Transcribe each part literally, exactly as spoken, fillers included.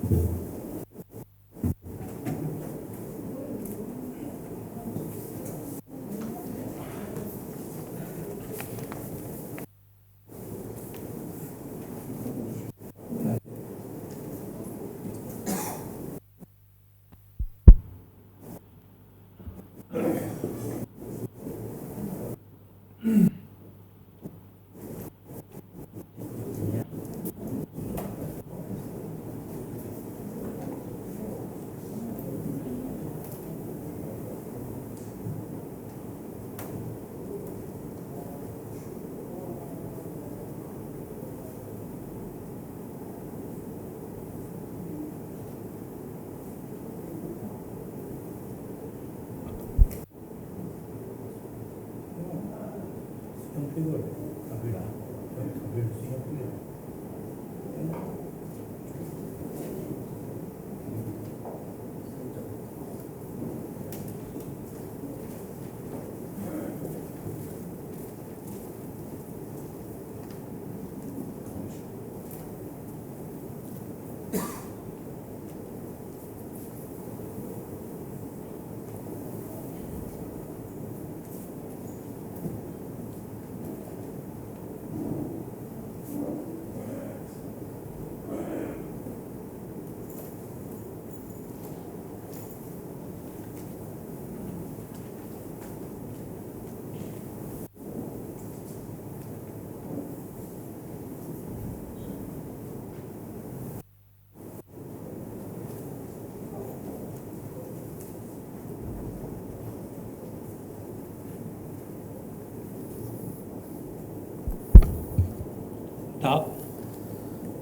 བདག་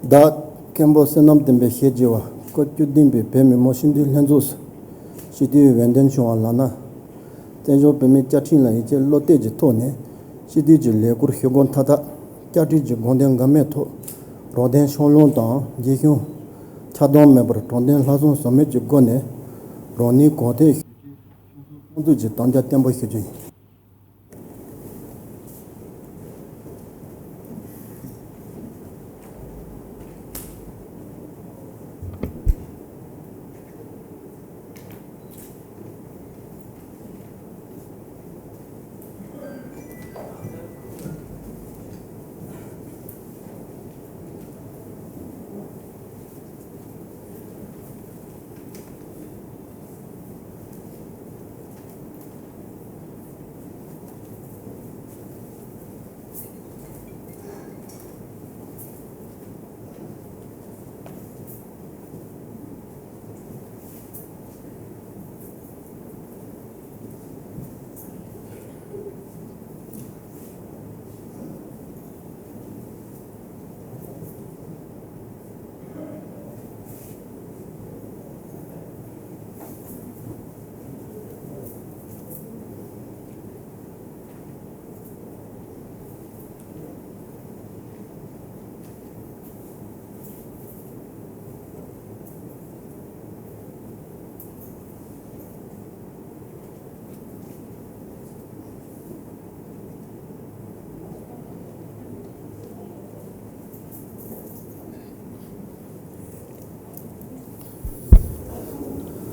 བདག་མཁན་པོ་བསོད་ནམས་བསྟན་པའི་ཞལ་མཇལ་བ། བཀའ་བརྒྱུད་ལྡན་པའི་བོད་མི་མང་སྤྱི་འཐུས་ལྷན་ཚོགས་སུ་སྤྱི་འཐུས་འོས་འདེམས་བྱུང་བ་ལགས་ན། བཙན་བྱོལ་བོད་མིའི་བཅའ་ཁྲིམས་ལ་ཡིད་ཆེས་བློ་གཏད་ཀྱི་ཐོག་ནས་སྤྱི་འཐུས་ཀྱི་ལས་ཁུར་ཞུ་སྒོ་མཐའ་དག་བཅའ་ཁྲིམས་ཀྱི་དགོངས་དོན་འགལ་མེད་ཐོག་རང་དོན་ཕྱོགས་ལྷུང་དང་། རྒྱལ་གཞུང་ཆགས་སྡང་མེད་པར་དྲང་བདེན་ལྷག་བསམ་ཟོལ་མེད་ཀྱི་སྒོ་ནས་རང་ནུས་གང་ཐོན་ཞུ་རྒྱུའི་དབང་འཛིན་གྱི་དམ་བཅའ་བརྟན་པོ་ཞུ་རྒྱུ་ཡིན།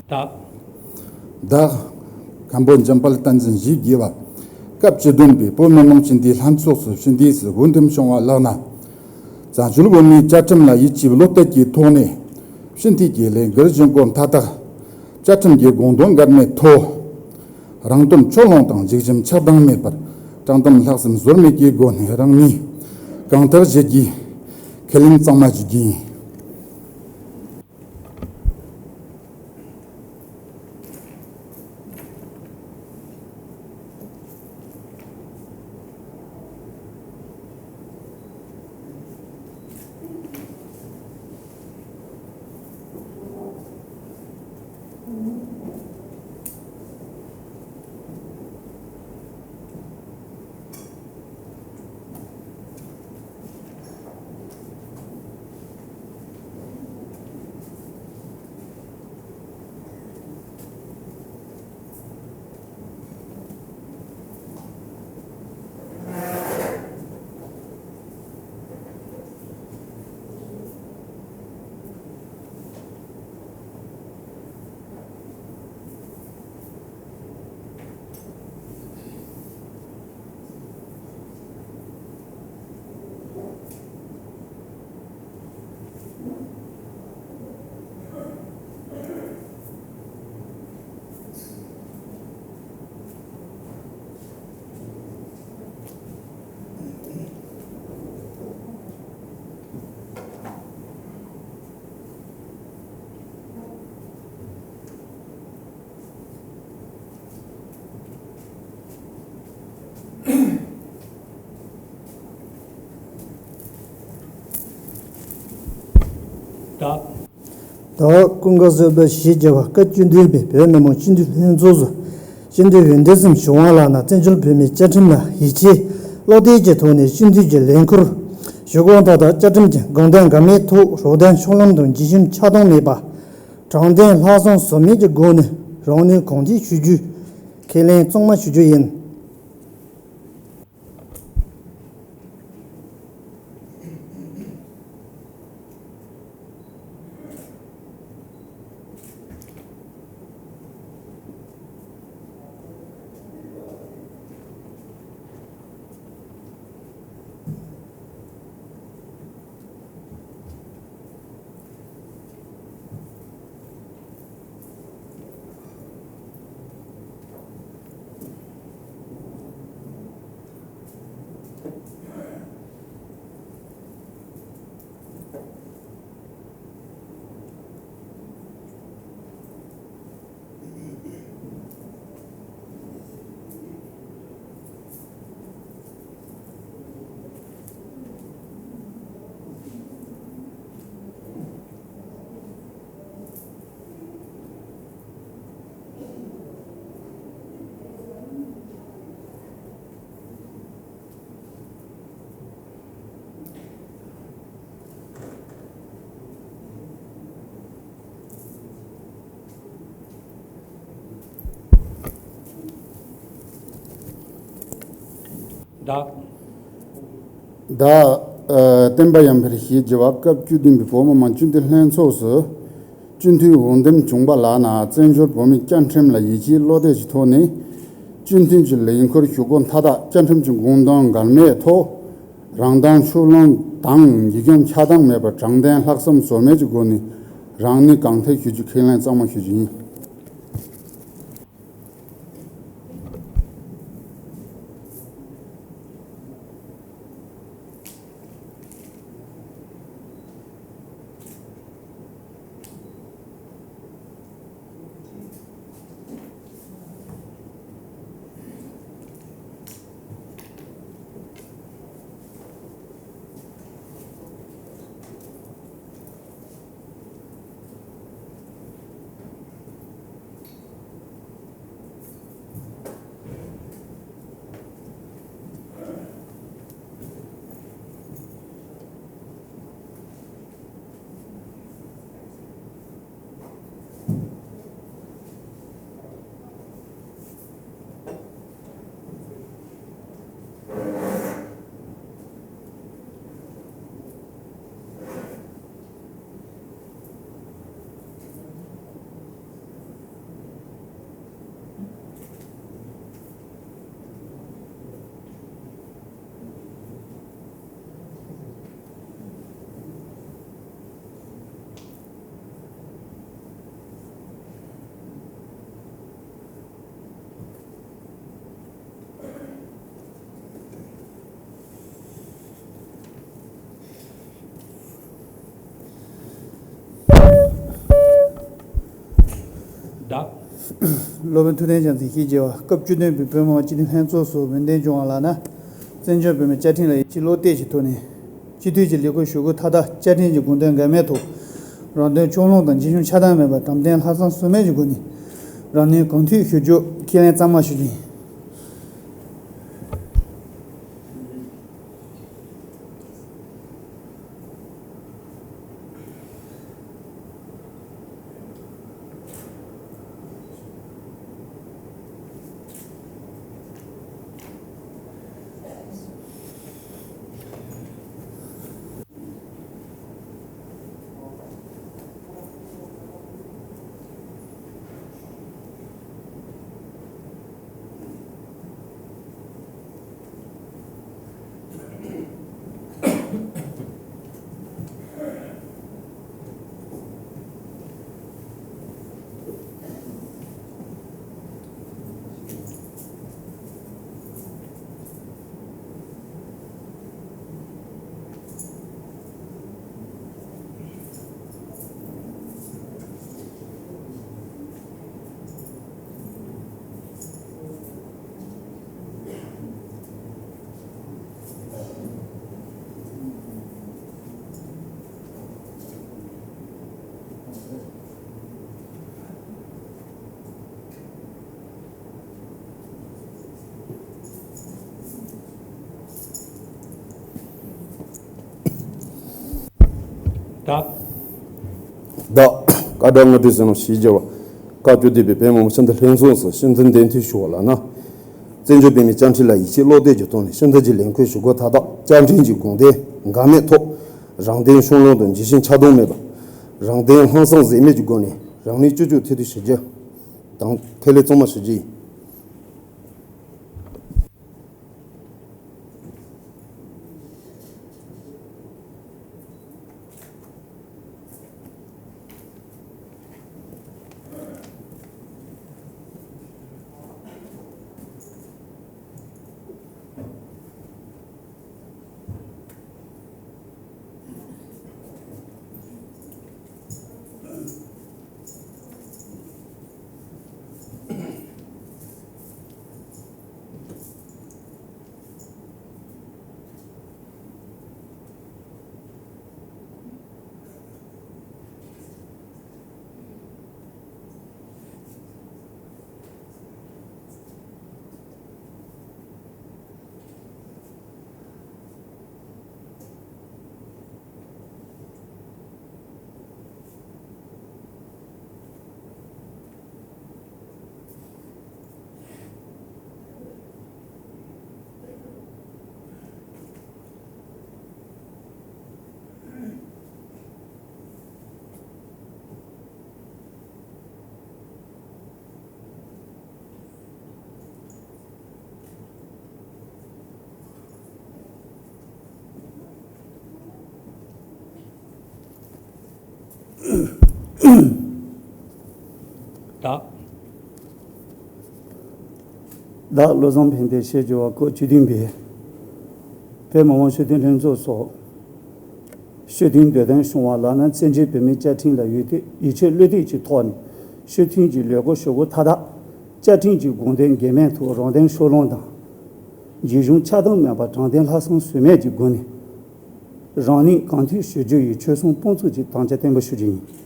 བདག་བདག་མཁན་པོ་འཇམ་དཔལ་བསྟན་འཛིན་ཞེས་བགྱི་བ། སྐབས་བཅུ་བདུན་པའི་བོད་མི་མང་སྤྱི་འཐུས་ལྷན་ཚོགས་སུ་སྤྱི་འཐུས་སུ་འོས་འདེམས་བྱུང་བ་ལགས་ན། བཙན་བྱོལ་བོད་མིའི་བཅའ་ཁྲིམས་ལ་ཡིད་ཆེས་བློ་གཏད་ཀྱི་ཐོག་ནས་སྤྱི་འཐུས་ཀྱི་ལས་འགུལ་བཞིན་སྒོ་མཐའ་དག་བཅའ་ཁྲིམས་ཀྱི་དགོངས་དོན་འགལ་མེད་ཐོག་རང་དོན་ཕྱོགས་ལྷུང་དང་། རྒྱལ་གཞུང་ཆགས་སྡང་མེད་པར་དྲང་བདེན་ལྷག་བསམ་ཟོལ་མེད་ཀྱི་སྒོ་ནས་རང་ནུས་གང་ཐུབ་བྱེད་རྒྱུའི་ཁས་ལེན་གཙང་མ་ཞུ་རྒྱུ་ཡིན། ད་ཀུན་དགའ་བཟོད་པ་ཞེས་བྱ་བ་སྐབས་བཅུ་བདུན་པའི་བོད་མི་མང་སྤྱི་འཐུས་ལྷན་ཚོགས་སུ་སྤྱི་འཐུས་འོས་འདེམས་སམ་གཞུང་དབང་ལགས་ན་བཙན་བྱོལ་བོད་མིའི་བཅའ་ཁྲིམས་ལ་ཡིད་ཆེས་བློ་གཏད་ཀྱི་ཐོག་ནས་སྤྱི་འཐུས་ཀྱི་ལས་འཁུར་ཞུ་སྐུལ་མཐའ་དག་བཅའ་ཁྲིམས་ཀྱི་དགོངས་དོན་འགལ་མེད་ཐོག་རང་དོན་ཕྱོགས་ལྷུང་དང་འཇིགས་ཞུམ་ཆགས་སྡང་མེད་པ་དྲང་བདེན་ལྷག་བསམ་ཟོལ་མེད་ཀྱི་སྒོ་ནས་རང་ནུས་གང་ཐུབ་ཞུ་རྒྱུའི་ཁས་ལེན་གཙང་མ་ཞུ་རྒྱུ་ཡིན། བདག་བདག་ཨ། བསྟན་པ་ཡར་འཕེལ་ཞེས་བྱ་བ་སྐབས་བཅུ་བདུན་པའི་བོད་མི་མང་སྤྱི་འཐུས་ལྷན་ཚོགས་སུ་སྤྱི་འཐུས་འོས་འདེམས་བྱུང་བ་ལགས་ན་བཙན་བྱོལ་བོད་མིའི་བཅའ་ཁྲིམས་ལ་ཡིད་ཆེས་བློ་གཏད་ཀྱི་ཐོག་ནས་སྤྱི་འཐུས་ཀྱི་ལས་འཁུར་ཞུ་སྐུལ་མཐའ་དག་བཅའ་ཁྲིམས་ཀྱི་དགོངས་དོན་འགལ་མེད་ཐོག་རང་དོན་ཕྱོགས་ལྷུང་དང་འཇིགས་སྐྱོང་ཆགས་སྡང་མེད་པར་དྲང་བདེན་ལྷག་བསམ་ཟོལ་མེད་ཀྱི་སྒོ་ནས་རང་ནུས་གང་ཐུབ་ཞུ་རྒྱུ་ཁས་ལེན་གཙང་མ་ཞུ་རྒྱུ་ཡིན། བདག་སློབ་དཔོན་ཐུབ་བསྟན་རྒྱལ་མཚན་ཞེས་བྱ་བ་སྐབས་བཅུ་བདུན་པའི་བོད་མི་མང་སྤྱི་འཐུས་ལྷན་ཚོགས་སུ་འོས་འདེམས་བྱུང་བ་ལགས་ན། བཙན་བྱོལ་བོད་མིའི་བཅའ་ཁྲིམས་ལ་ཡིད་ཆེས་བློ་གཏད་ཀྱི་ཐོག་ནས་སྤྱི་འཐུས་ཀྱི་ལས་འཁུར་ཞུ་སྐུལ་མཐའ་དག་བཅའ་ཁྲིམས་ཀྱི་དགོངས་དོན་འགལ་མེད་ཐོག་རང་དོན་ཕྱོགས་ལྷུང་དང་འཇིགས་ཞུམ་ཆགས་སྡང་མེད་པར་དྲང་བདེན་ལྷག་བསམ་ཟོལ་མེད་ཀྱི་སྒོ་ནས་རང་ནུས་གང་ཐུབ་ཞུ་རྒྱུ་ཁས་ལེན་གཙང་མ་ཞུ་རྒྱུ་ཡིན། བདག་བཀའ་དྲིན་ལྔ་བསྟོད་ཟིན་ལམ་ཞེས་བགྱི་བ། བཀའ་བཅུ་བསྡུས་པའི་བོད་མི་མང་སྤྱི་འཐུས་ལྷན་ཚོགས་སུ་ཆེད་མངགས་གདན་འདྲེན་ཞུ་བ་ལགས་ན། བཙན་བྱོལ་བོད་མིའི་བཅའ་ཁྲིམས་ལ་ཡིད་ཆེས་བློ་གཏད་ཀྱི་ཐོག་ནས་ཆེད་མངགས་ཀྱི་ལས་འཁུར་ཞུ་སྒོ་མཐའ་དག་བཅའ་ཁྲིམས་ཀྱི་དགོངས་དོན་འགལ་མེད་ཐོག་རང་དོན་ཤུགས་སློང་དང་འཇིགས་ཞུམ་ཆགས་སྡང་མེད་པར་རང་དོན་ལྷག་བསམ་ཟད་མེད་ཀྱི་སྒོ་ནས་རང་ནུས་ཅི་ལྕོགས་ཐུབ་ཐུབ་ཞུ་རྒྱུ་དང་ཁས་ལེན་གཙང་མ་ཞུ་རྒྱུ་ཡིན། བདག་བདག་བློ་བཟང་ཕན་བདེ་ཞེས་བརྗོད་པ་སྐབས་བཅུ་བདུན་པའི་བོད་མི་མང་སྤྱི་འཐུས་ལྷན་ཚོགས་སུ་སྤྱི་འཐུས་འདོད་དོན་སྲུང་བ་ལགས་ན་བཙན་བྱོལ་བོད་མིའི་བཅའ་ཁྲིམས་ལ་ཡིད་ཆེས་ཡིད་ཆེས་བློ་གཏད་ཀྱི་ཐོག་ནས་སྤྱི་འཐུས་ཀྱི་ལས་ཁུར་ཞུ་སྒོ་མཐའ་དག་བཅའ་ཁྲིམས་ཀྱི་དགོངས་དོན་འགལ་མེད་ཐོག་རང་དོན་ཤུགས་སློང་དང་། འཇིགས་ཞུམ་ཆགས་སྡང་མེད་པར་དྲང་བདེན་ལྷག་བསམ་ཟོལ་མེད་ཀྱི་སྒོ་ནས་རང་ནུས་གང་ཐུབ་ཞུ་རྒྱུ་ཡི་ཆོལ་གསུམ་དཔོན་ཚོགས་ཀྱི་དམ་བཅའ་བརྟན་པོ་ཞུ་རྒྱུ་ཡིན།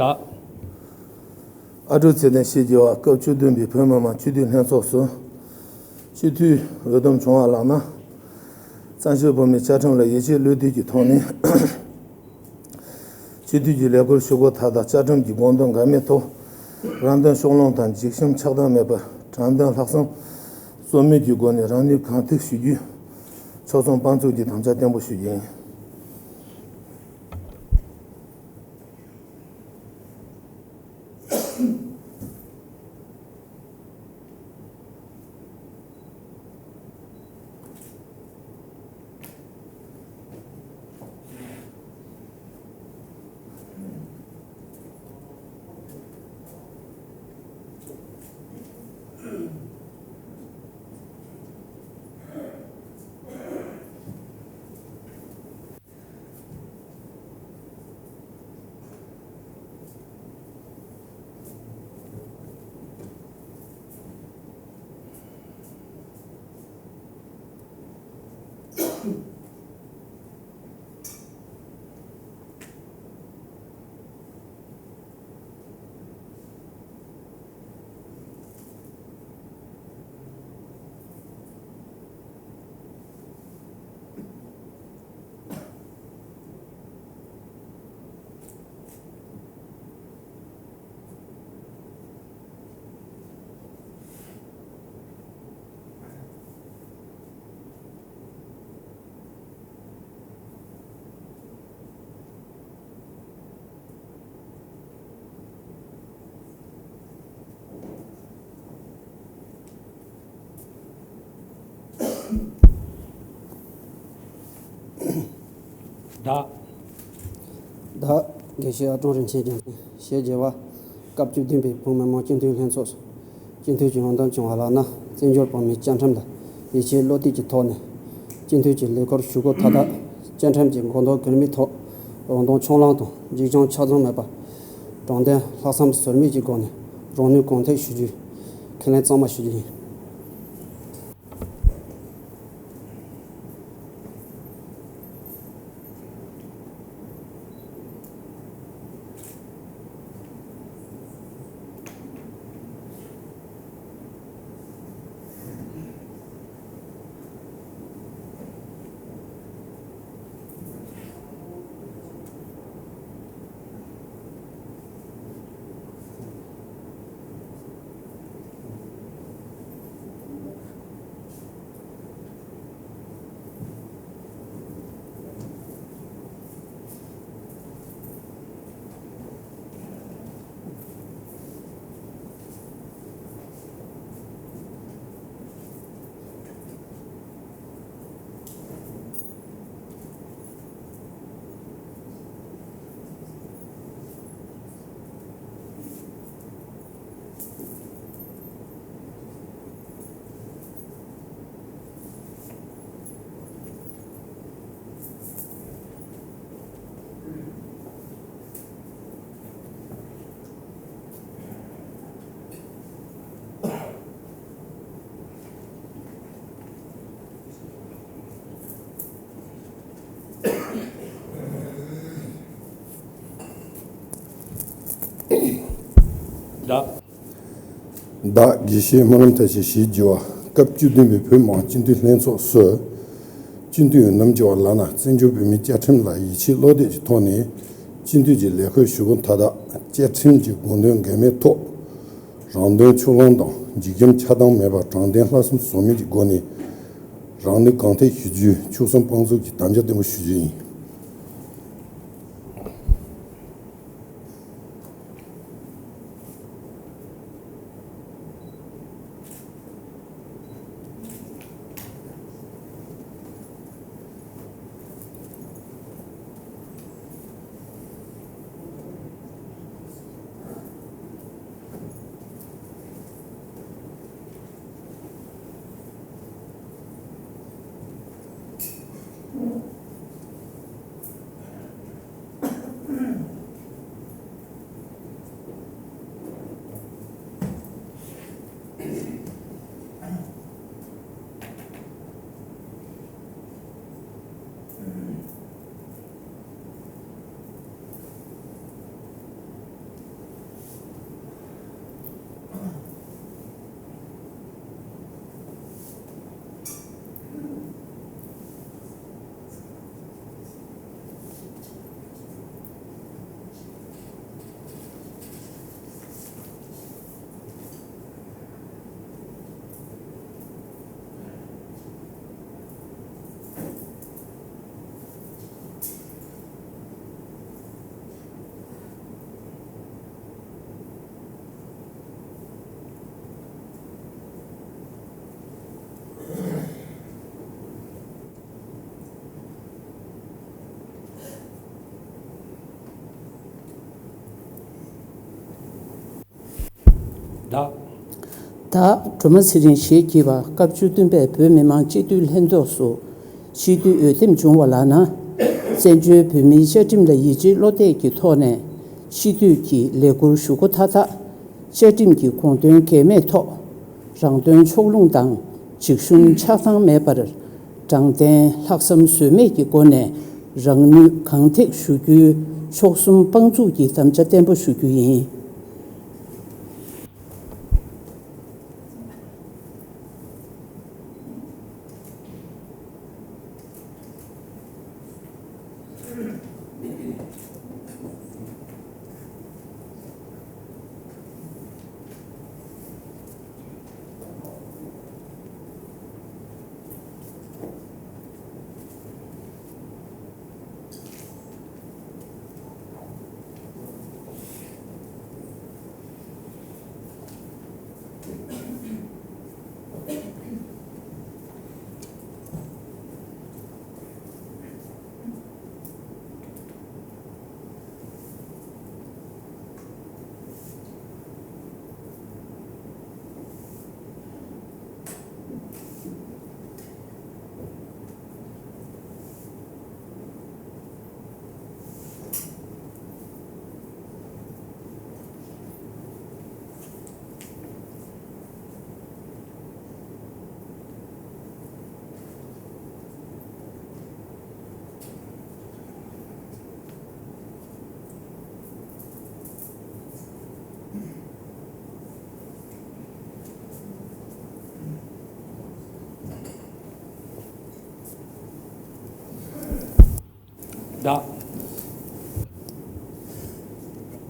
ད། ཨ་ཀྲུག་ཚེ་བརྟན་ཞེས་བརྗོད་པ་སྐབས་བཅུ་བདུན་པའི་བོད་མི་མང་སྤྱི་འཐུས་ལྷན་ཚོགས་སུ། སྤྱི་འཐུས་འོས་བསྡོམས་བྱུང་བ་ལགས་ན། བཙན་བྱོལ་བོད་མིའི་བཅའ་ཁྲིམས་ལ་ཡིད་ཆེས་བློ་གཏད་ཀྱི་ཐོག་ནས། སྤྱི་འཐུས་ཀྱི་ལས་ཁུར་ཞུ་སྒོ་མཐའ་དག་བཅའ་ཁྲིམས་ཀྱི་དགོངས་དོན་འགལ་མེད་ཐོག་རང་དོན་ཕྱོགས་ལྷུང་དང་འཇིགས་ཞུམ་ཆགས་སྡང་མེད་པར་དྲང་དོན་ལྷག་བསམ་ཟོལ་མེད་ཀྱི་སྒོ་ནས་རང་ནུས་གང་ཐུབ་ཞུ་རྒྱུའི་ཕྱོགས་མཚུངས་དཔང་བཙུགས་ཀྱི་དམ་བཅའ་བརྟན་པོ་ཞུ་རྒྱུ་ཡིན། བདག་བདག་དགེ་བཤེས་ཨ་ཀྲོང་རིན་ཆེན་རྒྱལ་མཚན། ཞེས་བརྗོད་པ། སྐབས་བཅུ་བདུན་པའི་བོད་མི་མང་སྤྱི་འཐུས་ལྷན་ཚོགས་སུ་སྤྱི་འཐུས་ཀྱི་འོས་འདེམས་བྱུང་བ་ལགས་ན། བཙན་བྱོལ་བོད་མིའི་བཅའ་ཁྲིམས་ལ་ཡིད་ཆེས་བློ་གཏད་ཀྱི་ཐོག་ནས་སྤྱི་འཐུས་ཀྱི་ལས་ཁུར་ཞུ་སྒོ་མཐའ་དག་བཅའ་ཁྲིམས་ཀྱི་དགོངས་དོན་འགལ་མེད་ཐོག་རང་དོན་ཕྱོགས་གླང་དང་འཇིགས་སྐྱོང་ཆ་ཚང་མེད་པར་དྲང་བདེན་ལྷག་བསམ་ཟོལ་མེད་ཀྱི་སྒོ་ནས་རང་ནུས་གང་ཐེག་ཞུ་རྒྱུའི་ཁས་ལེན་གཙང་མ་ཞུ་རྒྱུ་ཡིན། བདག་བདག་དགེ་བཤེས་སྨོན་ལམ་བཀྲ་ཤིས་ཞེས་བགྱི་བ། སྐབས་བཅུ་བདུན་པའི་བོད་མི་མང་སྤྱི་འཐུས་ལྷན་ཚོགས་སུ་སྤྱི་འཐུས་འོས་འདེམས་བྱུང་བ་ལགས་ན། བཙན་བྱོལ་བོད་མིའི་བཅའ་ཁྲིམས་ལ་ཡིད་ཆེས་བློ་གཏད་ཀྱི་ཐོག་ནས་སྤྱི་འཐུས་ཀྱི་ལས་ཁུར་ཞུ་སྒོ་མཐའ་དག་བཅའ་ཁྲིམས་ཀྱི་དགོངས་དོན་འགལ་མེད་ཐོག་རང་དོན་ཕྱོགས་གླང་དང་འཇིགས་སྐྱོང་ཆགས་སྡང་མེད་པར་དྲང་བདེན་ལྷག་བསམ་ཟོལ་མེད་ཀྱི་སྒོ་ནས་རང་ནུས་གང་ཐེག་ཞུ་རྒྱུའི་ཆོལ་གསུམ་དཔང་བཙུགས་ཀྱི་དམ་བཅའ་བརྟན་པོ་ཞུ་རྒྱུ་ཡིན། བདག་བདག་སྒྲོལ་མ་ཚེ་རིང་ཞེས་བགྱི་བ། སྐབས་བཅུ་བདུན་པའི་བོད་མི་མང་སྤྱི་འཐུས་ལྷན་ཚོགས་སུ་སྤྱི་འཐུས་འོས་འདེམས་བྱུང་བ་ལགས་ན། བཙན་བྱོལ་བོད་མིའི་བཅའ་ཁྲིམས་ལ་ཡིད་ཆེས་བློ་གཏད་ཀྱི་ཐོག་ནས་སྤྱི་འཐུས་ཀྱི་ལས་ཁུར་ཞུ་སྒོ་མཐའ་དག་བཅའ་ཁྲིམས་ཀྱི་དགོངས་དོན་འགལ་མེད་ཐོག་རང་དོན་ཕྱོགས་ལྷུང་དང་འཇིགས་ཞུམ་ཆགས་སྡང་མེད་པར་ དྲང་བདེན་ལྷག་བསམ་ཟོལ་མེད་ཀྱི་སྒོ་ནས་རང་ནུས་གང་ཐེག་ཞུ་རྒྱུའི་མཆོག་གསུམ་དཔང་བཙུགས་ཀྱི་དམ་བཅའ་བརྟན་པོ་ཞུ་རྒྱུ་ཡིན། བདག་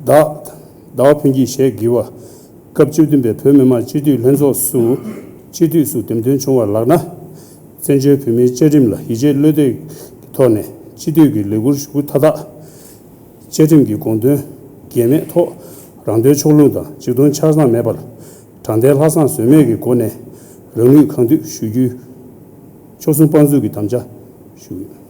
བདག་ཟླ་བ་ཕུན་སྐྱིད་ཞེས་བགྱི་བ། སྐབས་བཅུ་བདུན་པའི་བོད་མི་མང་སྤྱི་འཐུས་ལྷན་ཚོགས་སུ་སྤྱི་འཐུས་སུ་འདེམས་ཐོན་བྱུང་བ་ལགས་ན། བཙན་བྱོལ་བོད་མིའི་བཅའ་ཁྲིམས་ལ་ཡིད་ཆེས་བློ་གཏད་ཀྱི་ཐོག་ནས་སྤྱི་འཐུས་ཀྱི་ལས་འཁུར་ཞུ་སྒོ་མཐའ་དག་བཅའ་ཁྲིམས་ཀྱི་དགོངས་དོན་འགལ་མེད་ཐོག་རང་དོན་ཕྱོགས་ལྷུང་དང་ཆིག་སྟོང་ཆ་ཚང་མེད་པར་དྲང་བདེན་ལྷག་བསམ་ཟོལ་མེད་ཀྱི་སྒོ་ནས་རང་ནུས་གང་ཐུབ་ཞུ་རྒྱུའི་མཆོག་གསུམ་དཔང་བཙུགས་ཀྱི་དམ་བཅའ་ཞུ།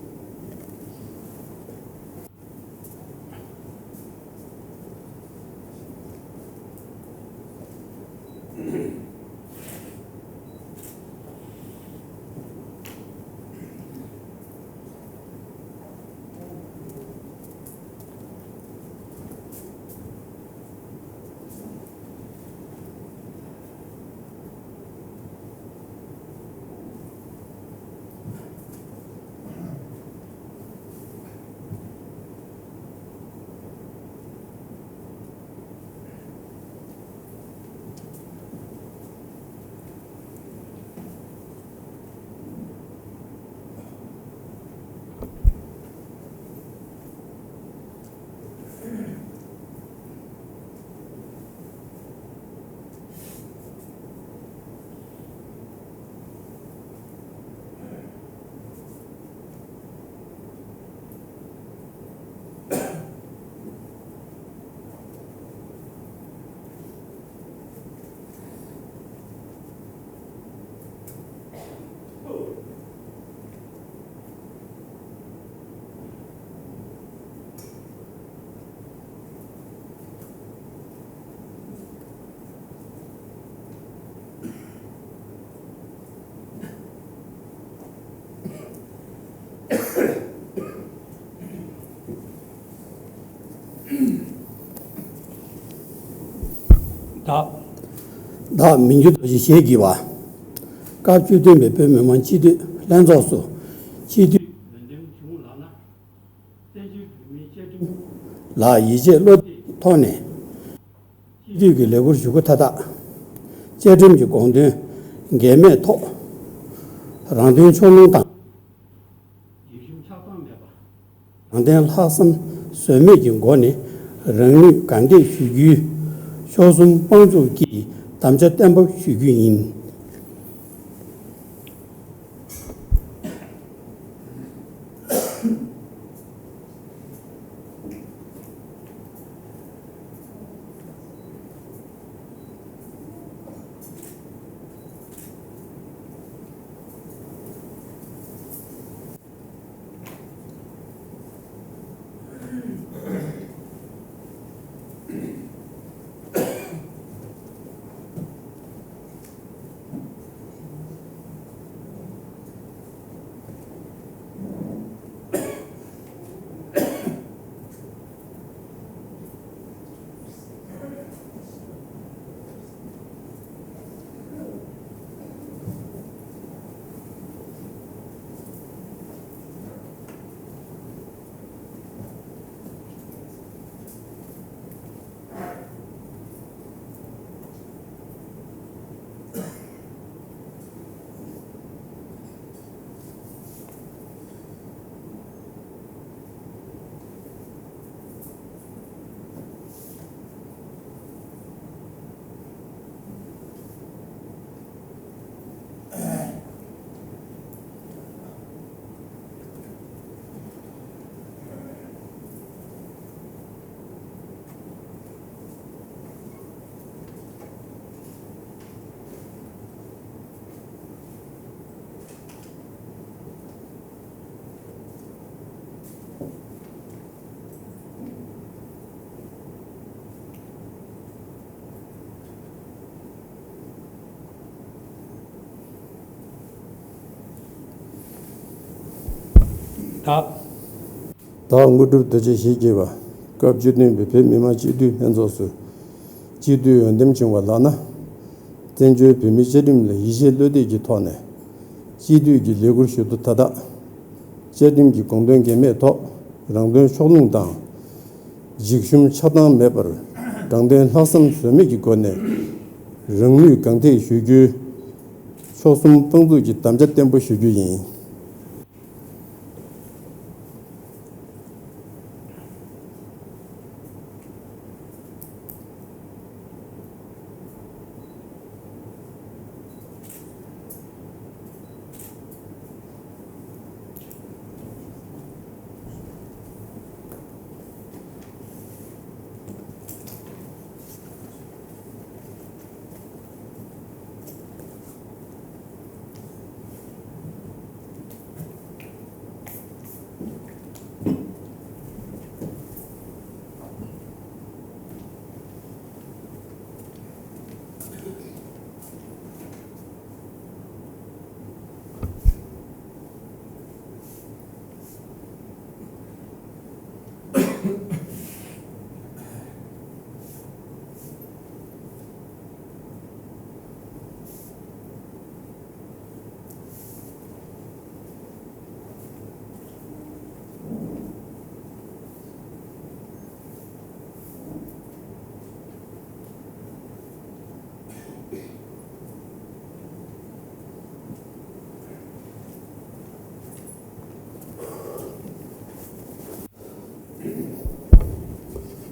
བདག་བདག་མི་འགྱུར་རྡོ་རྗེ་ཞེས་བགྱི་བ། སྐབས་བཅུ་བདུན་པའི་བོད་མི་མང་སྤྱི་འཐུས་ལྷན་ཚོགས་སུ་སྤྱི་འཐུས་ལས་འདེམས་བྱུང་ལགས་ན། བཙན་བྱོལ་བོད་མིའི་བཅའ་ཁྲིམས་ལ་ཡིད་ཆེས་བློ་གཏད་ཀྱི་ཐོག་ནས་སྤྱི་འཐུས་ཀྱི་ལས་འཁུར་ཞུ་སྒོ་མཐའ་དག་བཅའ་ཁྲིམས་ཀྱི་དགོངས་དོན་འགལ་མེད་ཐོག་རང་དོན་ཕྱོགས་ལྷུང་དང་། རྒྱུ་ཞུམ་ཆགས་སྡང་མེད་པ། དྲང་བདེན་ལྷག་བསམ་ཟོལ་མེད་ཀྱི་སྒོ་ནས་རང་ནུས་གང་ཐེག་ཞུ་རྒྱུའི་མཆོག་གསུམ་དཔང་བཙུགས་ཀྱི་དམ་བཅའ་བརྟན་པོ་ཞུ་རྒྱུ་ཡིན། དག་དག་དངོས་གྲུབ་རྡོ་རྗེ་ཞེས་བགྱི་བ། སྐབས་བཅུ་བདུན་པའི་བོད་མི་མང་སྤྱི་འཐུས་ལྷན་ཚོགས་སུ་སྤྱི་འཐུས་འོས་འདེམས་བྱུང་བ་ལགས་ན། བཙན་བྱོལ་བོད་མིའི་བཅའ་ཁྲིམས་ལ་ཡིད་ཆེས་བློ་གཏད་ཀྱི་ཐོག་ནས་སྤྱི་འཐུས་ཀྱི་ལས་འཁུར་ཞུ་རྒྱུ་མཐའ་དག་བཅའ་ཁྲིམས་ཀྱི་དགོངས་དོན་འགལ་མེད་ཐོག་རང་དོན་ཕྱོགས་ལྷུང་དང་། འཇིགས་ཞུམ་ཆགས་སྡང་མེད་པར་དྲང་བདེན་ལྷག་བསམ་ཟོལ་མེད་ཀྱི་སྒོ་ནས་རང་ནུས་གང་ཐེག་ཞུ་རྒྱུའི་མཆོག་གསུམ་དཔང་བཙུགས་ཀྱི་དམ་བཅའ་བརྟན་པོ་ཞུ་རྒྱུ་ཡིན།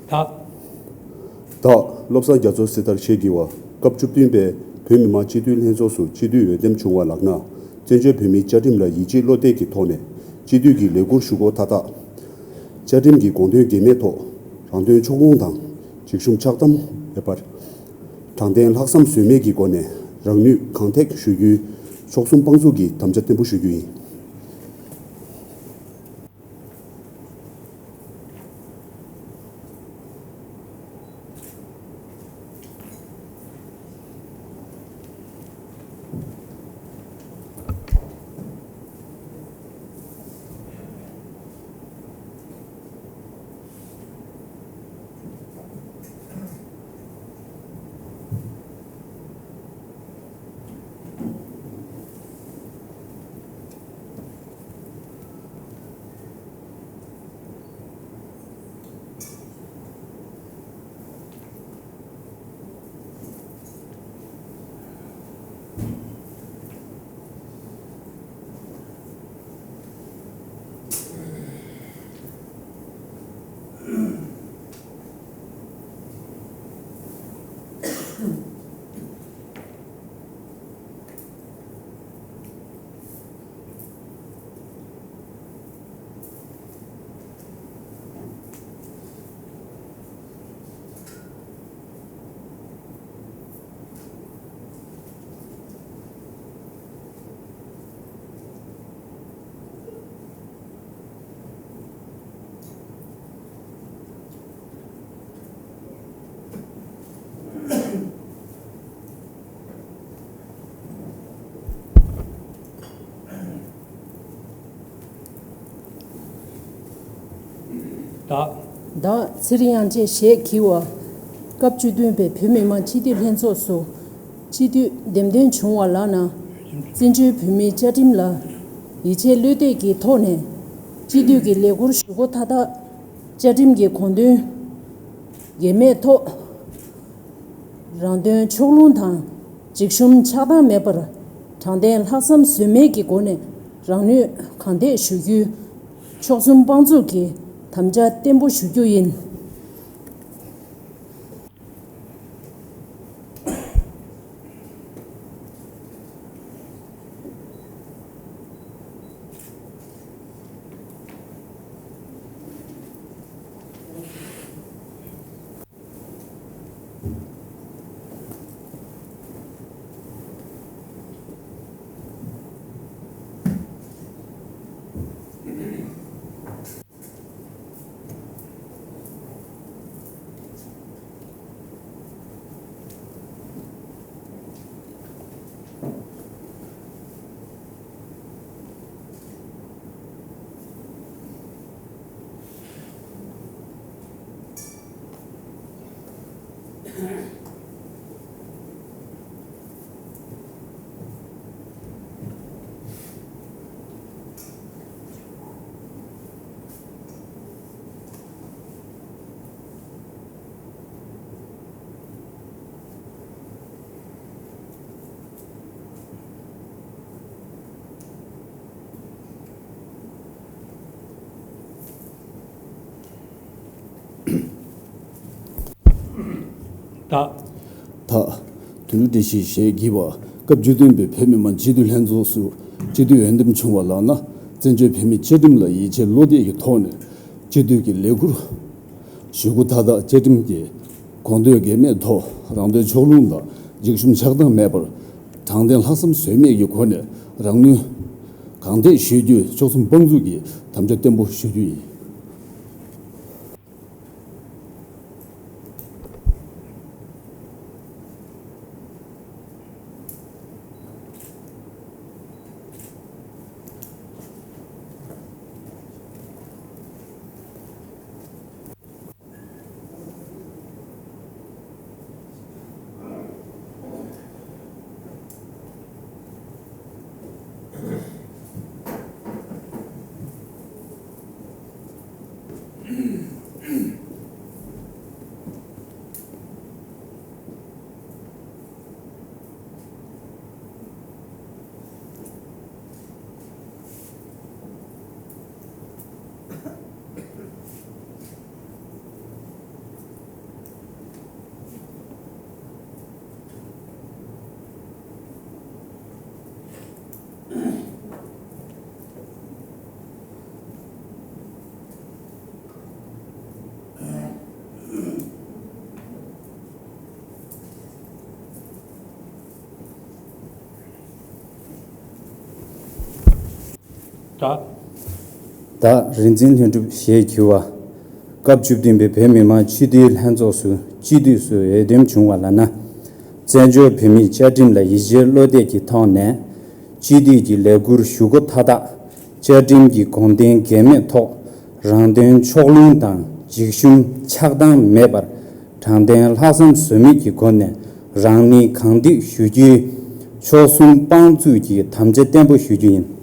དག་དག་བློ་བཟང་རྒྱ་མཚོ་སྲི་ཐར་ཞེས་བགྱི་བ། སྐབས་བཅུ་བདུན་པའི་བོད་མི་མང་སྤྱི་འཐུས་ལྷན་ཚོགས་སུ་སྤྱི་འཐུས་འོས་འདེམས་བྱུང་བ་ལགས་ན། བཙན་བྱོལ་བོད་མིའི་བཅའ་ཁྲིམས་ལ་ཡིད་ཆེས་བློ་གཏད་ཀྱི་ཐོག་ནས་སྤྱི་འཐུས་ཀྱི་ལས་འཁུར་ཞུ་སྒོ་མཐའ་དག་བཅའ་ཁྲིམས་ཀྱི་དགོངས་དོན་འགལ་མེད་ཐོག་རང་དོན་ཕྱོགས་ལྷུང་དང་འཇིགས་ཞུམ་ཆགས་སྡང་མེད་པར། དྲང་བདེན་ལྷག་བསམ་ཟོལ་མེད་ཀྱི་སྒོ་ནས་རང་ནུས་གང་ཐེག་ཞུ་རྒྱུའི་མཆོག་གསུམ་དཔང་བཙུགས་ཀྱི་དམ་བཅའ་བརྟན་པོ་ཞུ་རྒྱུ་ཡིན། བདག་བདག་ཚེ་རིང་དབྱངས་ཅན་ཞེས་བགྱི་བ། སྐབས་བཅུ་བདུན་པའི་བོད་མི་མང་སྤྱི་འཐུས་ལྷན་ཚོགས་སུ་སྤྱི་འཐུས་འདེམས་ཐོན་བྱུང་བ་ལགས་ན། བཙན་བྱོལ་བོད་མིའི་བཅའ་ཁྲིམས་ལ་ཡིད་ཆེས་བློ་གཏད་ཀྱི་ཐོག་ནས་སྤྱི་འཐུས་ཀྱི་ལས་འཁུར་ཞུ་སྒོ་མཐའ་དག་བཅའ་ཁྲིམས་ཀྱི་དགོངས་དོན་འགལ་མེད་ཐོག་རང་དོན་ཕྱོགས་ལྷུང་དང་འཇིགས་ཞུམ་ཆགས་སྡང་མེད་པར་དྲང་བདེན་ལྷག་བསམ་ཟོལ་མེད་ཀྱི་སྒོ་ནས་རང་ནུས་གང་ཐེག་ཞུ་རྒྱུའི་མཆོག་གསུམ་དཔང་བཙུགས་ཀྱི་དམ་བཅའ་བརྟན་པོ་ཞུ་རྒྱུ་ཡིན། ད། ད། དོན་གྲུབ་བཀྲ་ཤིས་ཞེས་བགྱི་བ་སྐབས་བཅུ་བདུན་པའི་བོད་མི་མང་སྤྱི་འཐུས་ལྷན་ཚོགས་སུ་སྤྱི་འཐུས་འོས་འདེམས་བྱུང་བ་ལགས་ན། བཙན་བྱོལ་བོད་མིའི་བཅའ་ཁྲིམས་ལ་ཡིད་ཆེས་བློ་གཏད་ཀྱི་ཐོག་ནས་སྤྱི་འཐུས་ཀྱི་ལས་ཁུར་ཞུ་སྒོ་མཐའ་དག་བཅའ་ཁྲིམས་ཀྱི་དགོངས་དོན་འགལ་མེད་ཐོག་རང་དོན་ཕྱོགས་ལྷུང་དང་འཇིགས་ཞུམ་ཆགས་སྡང་མེད་པར་དྲང་བདེན་ལྷག་བསམ་ཟོལ་མེད་ཀྱི་སྒོ་ནས་རང་ནུས་གང་ཐད་ཞུ་རྒྱུའི་ཆོལ་གསུམ་དཔོན་ཚོགས་ཀྱིས་དམ་བཅའ་བརྟན་པོ་ཞུ་རྒྱུ་ཡིན། ད། ད་རིག་འཛིན་ལྷུན་གྲུབ་ཞེས་བགྱི་བ། སྐབས་བཅུ་བདུན་པའི་བོད་མི་མང་སྤྱི་འཐུས་ལྷན་ཚོགས་སུ་སྤྱི་འཐུས་སུ་འོས་འདེམས་བྱུང་བ་ལགས་ན། བཙན་བྱོལ་བོད་མིའི་བཅའ་ཁྲིམས་ལ་ཡིད་ཆེས་བློ་གཏད་ཀྱི་ཐོག་ནས། སྤྱི་འཐུས་ཀྱི་ལས་ཁུར་ཞུ་སྒོ་མཐའ་དག་བཅའ་ཁྲིམས་ཀྱི་དགོངས་དོན་འགལ་མེད་ཐོག་རང་དོན་ཕྱོགས་ལྷུང་དང་འཇིགས་ཞུམ་ཆགས་སྡང་མེད་པར་དྲང་བདེན་ལྷག་བསམ་ཟོལ་མེད་ཀྱི་སྒོ་ནས་རང་ནུས་གང་ཐད་ཞུ་རྒྱུའི་ཆོལ་གསུམ་དཔོན་ཚོགས་ཀྱིས་དམ་བཅའ་བརྟན་པོ་ཞུ་རྒྱུ་ཡིན།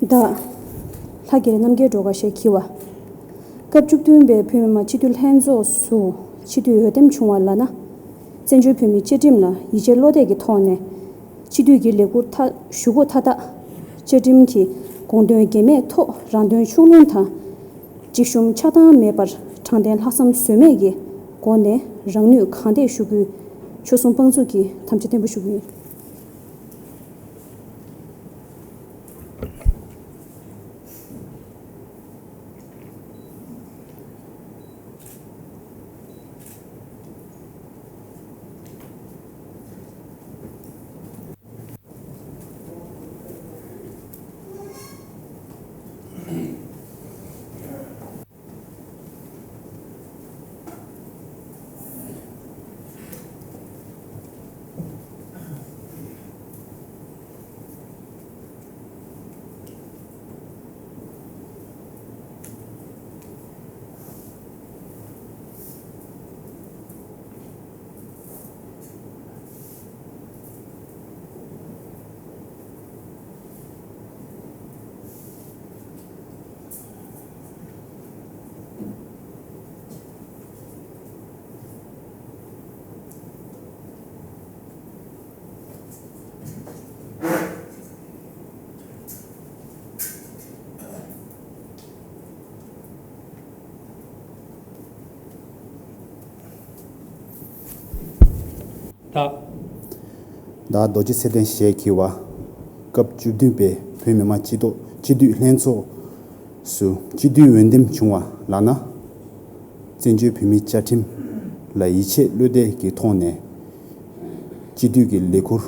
ད། ལྷ་རྒྱལ་རྣམ་རྒྱལ་སྒྲོལ་དཀར་ཞེས་བགྱི་བ། སྐབས་བཅུ་བདུན་པའི་བོད་མི་མང་སྤྱི་འཐུས་ལྷན་ཚོགས་སུ་སྤྱི་འཐུས་འོས་འདེམས་བྱུང་བ་ལགས་ན། བཙན་བྱོལ་བོད་མིའི་བཅའ་ཁྲིམས་ལ་ཡིད་ཆེས་བློ་གཏད་ཀྱི་ཐོག་ནས། སྤྱི་འཐུས་ཀྱི་ལས་ཁུར་མཐའ་ཞུ་སྒོ་མཐའ་དག་བཅའ་ཁྲིམས་ཀྱི་དགོངས་དོན་འགལ་མེད་ཐོག་རང་དོན་ཕྱོགས་ལྷུང་དང་། འཇིགས་ཞུམ་ཆགས་སྡང་མེད་པར་དྲང་བདེན་ལྷག་བསམ་ཟོལ་མེད་ཀྱི་སྒོ་ནས་རང་ནུས་གང་ཐད་ཞུ་རྒྱུའི་ཆོལ་གསུམ་དཔོན་ཚོགས་ཀྱིས་དམ་བཅའ་བརྟན་པོ་ཞུ་རྒྱུ་ཡིན། བདག་བདག་རྡོ་རྗེ་ཚེ་བརྟན་ཞལ་གྱིས་པ། སྐབས་བཅུ་བདུན་པའི་བོད་མི་མང་སྤྱི་ཚོགས་སྤྱི་འཐུས་ལྷན་ཚོགས་སུ་སྤྱི་འཐུས་འོས་འདེམས་བྱུང་བ་ལགས་ན། བཙན་བྱོལ་བོད་མིའི་བཅའ་ཁྲིམས་ལ་ཡིད་ཆེས་བློ་གཏད་ཀྱི་ཐོག་ནས་སྤྱི་འཐུས་ཀྱི་ལས་འཁུར་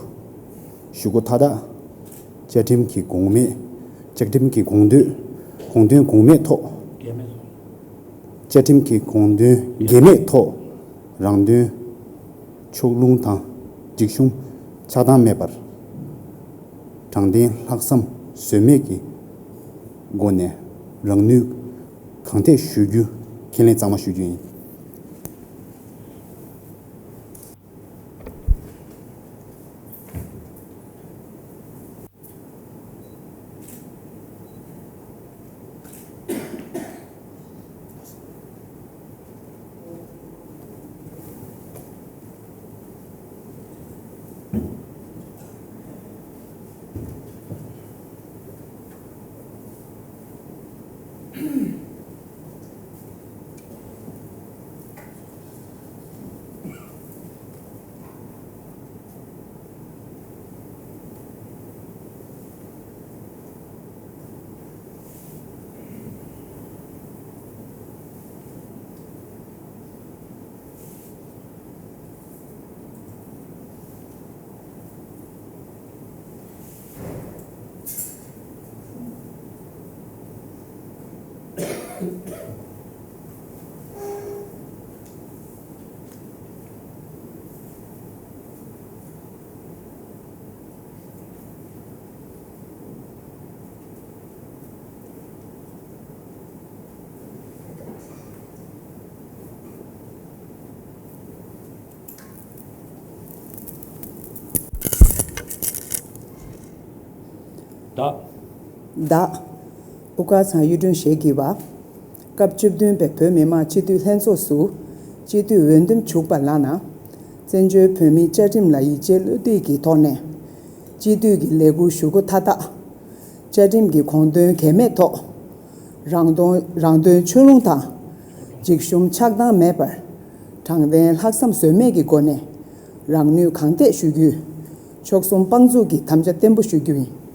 ཞུ་སྒོ་མཐའ་དག་བཅའ་ཁྲིམས་ཀྱི་དགོངས་མེད་བཅའ་ཁྲིམས་ཀྱི་དགོངས་དོན་དགོངས་དོན་དགོངས་མེད་ཐོག་བཅའ་ཁྲིམས་ཀྱི་དགོངས་དོན་འགལ་མེད་ཐོག་རང་དོན་ཕྱོགས་ལྷུང་དང་འཇིགས་ཞུམ་ཆགས་སྡང་མེད་པར་དྲང་བདེན་ལྷག་བསམ་ཟོལ་མེད་ཀྱི་སྒོ་ནས་རང་ནུས་གང་ཐད་ཞུ་རྒྱུ་ཁས་ལེན་གཙང་མ་ཞུ་རྒྱུ་ཡིན། བདག་བདག་དབུ་དཀར་ཚང་གཡུ་སྒྲོན་ཞལ་གྱིས་པ། སྐབས་བཅུ་བདུན་པའི་བོད་མི་མང་སྤྱི་འཐུས་ལྷན་ཚོགས་སུ་སྤྱི་འཐུས་འོས་འདེམས་བྱུང་བ་ལགས་ན། བཙན་བྱོལ་བོད་མིའི་བཅའ་ཁྲིམས་ལ་ཡིད་ཆེས་བློ་གཏད་ཀྱི་ཐོག་ནས་སྤྱི་འཐུས་ཀྱི་ལས་འཁུར་ཞུ་སྒོ་མཐའ་དག་བཅའ་ཁྲིམས་ཀྱི་དགོངས་དོན་འགལ་མེད་ཐོག་རང་དོན་རང་དོན་ཕྱོགས་ལྷུང་དང་འཇིགས་ཞུམ་ཆགས་སྡང་མེད་པར་དྲང་བདེན་ལྷག་བསམ་ཟོལ་མེད་ཀྱི་སྒོ་ནས་རང་ནུས་གང་ཐད་ཞུ་རྒྱུའི་ཕྱོགས་གསུམ་དཔང་འཛུགས་ཀྱི་དམ་བཅའ་བརྟན་པོ་ཞུ་རྒྱུ་ཡིན།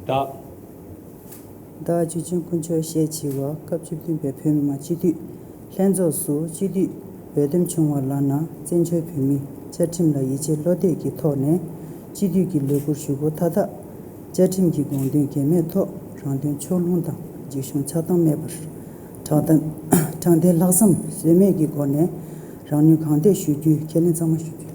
བདག་བདག་ཆོས་ཅན་དཀོན་མཆོག་ཞལ་གྱིས་པ། སྐབས་བཅུ་བདུན་པའི་བོད་མི་མང་སྤྱི་འཐུས་ལྷན་ཚོགས་སུ་སྤྱི་འཐུས་འོས་འདེམས་བྱུང་བ་ལགས་ན། བཙན་བྱོལ་བོད་མིའི་བཅའ་ཁྲིམས་ལ་ཡིད་ཆེས་བློ་གཏད་ཀྱི་ཐོག་ནས་སྤྱི་འཐུས་ཀྱི་ལས་འཁུར་ཞུ་སྒོ་མཐའ་དག་བཅའ་ཁྲིམས་ཀྱི་དགོངས་དོན་འགལ་མེད་ཐོག་རང་དོན་ཕྱོགས་ལྷུང་དང་འཇིགས་ཞུམ་ཆགས་སྡང་མེད་པར་དྲང་བདེན་དྲང་བདེན་ལྷག་བསམ་ཟོལ་མེད་ཀྱི་སྒོ་ནས་རང་ནུས་གང་ཐད་ཞུ་རྒྱུའི་ཁས་ལེན་གཙང་མ་ཞུ་རྒྱུ།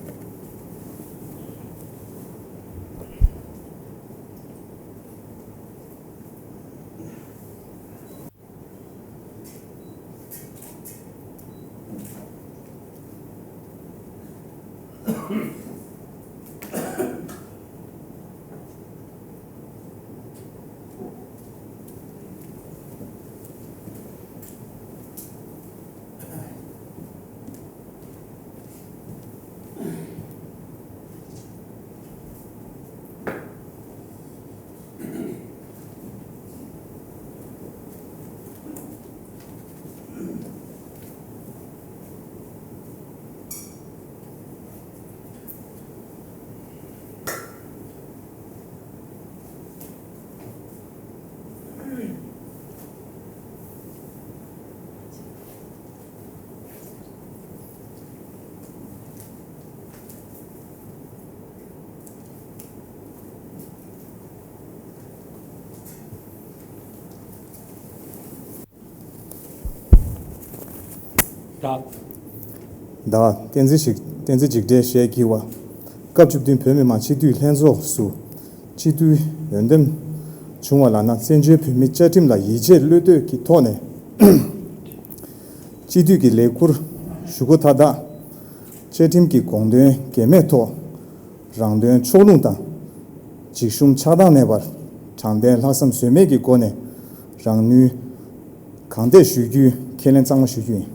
བདག་བསྟན་འཛིན་ཞིག་བསྟན་འཛིན་འཇིགས་བྲལ་ཞེས་བགྱི་བ། སྐབས་བཅུ་བདུན་བོད་མི་མང་སྤྱི་འཐུས་ལྷན་ཚོགས་སུ་སྤྱི་འཐུས་འོས་འདེམས་བྱུང་བ་ལགས་ན། བཙན་བྱོལ་བོད་མིའི་བཅའ་ཁྲིམས་ལ་ཡིད་ཆེས་བློ་གཏད་ཀྱི་ཐོག་ནས་སྤྱི་འཐུས་ཀྱི་ལས་ཁུར་ཞུ་སྒོ་མཐའ་དག་བཅའ་ཁྲིམས་ཀྱི་དགོངས་དོན་འགལ་མེད་ཐོག་རང་དོན་ཕྱོགས་ལྷུང་དང་འཇིགས་ཞུམ་ཆགས་སྡང་མེད་པར་དྲང་བདེན་ལྷག་བསམ་ཟོལ་མེད་ཀྱི་སྒོ་ནས་རང་ནུས་གང་ཐད་ཞུ་རྒྱུའི་ཁས་ལེན་གཙང་མ་ཞུ་རྒྱུ་ཡིན།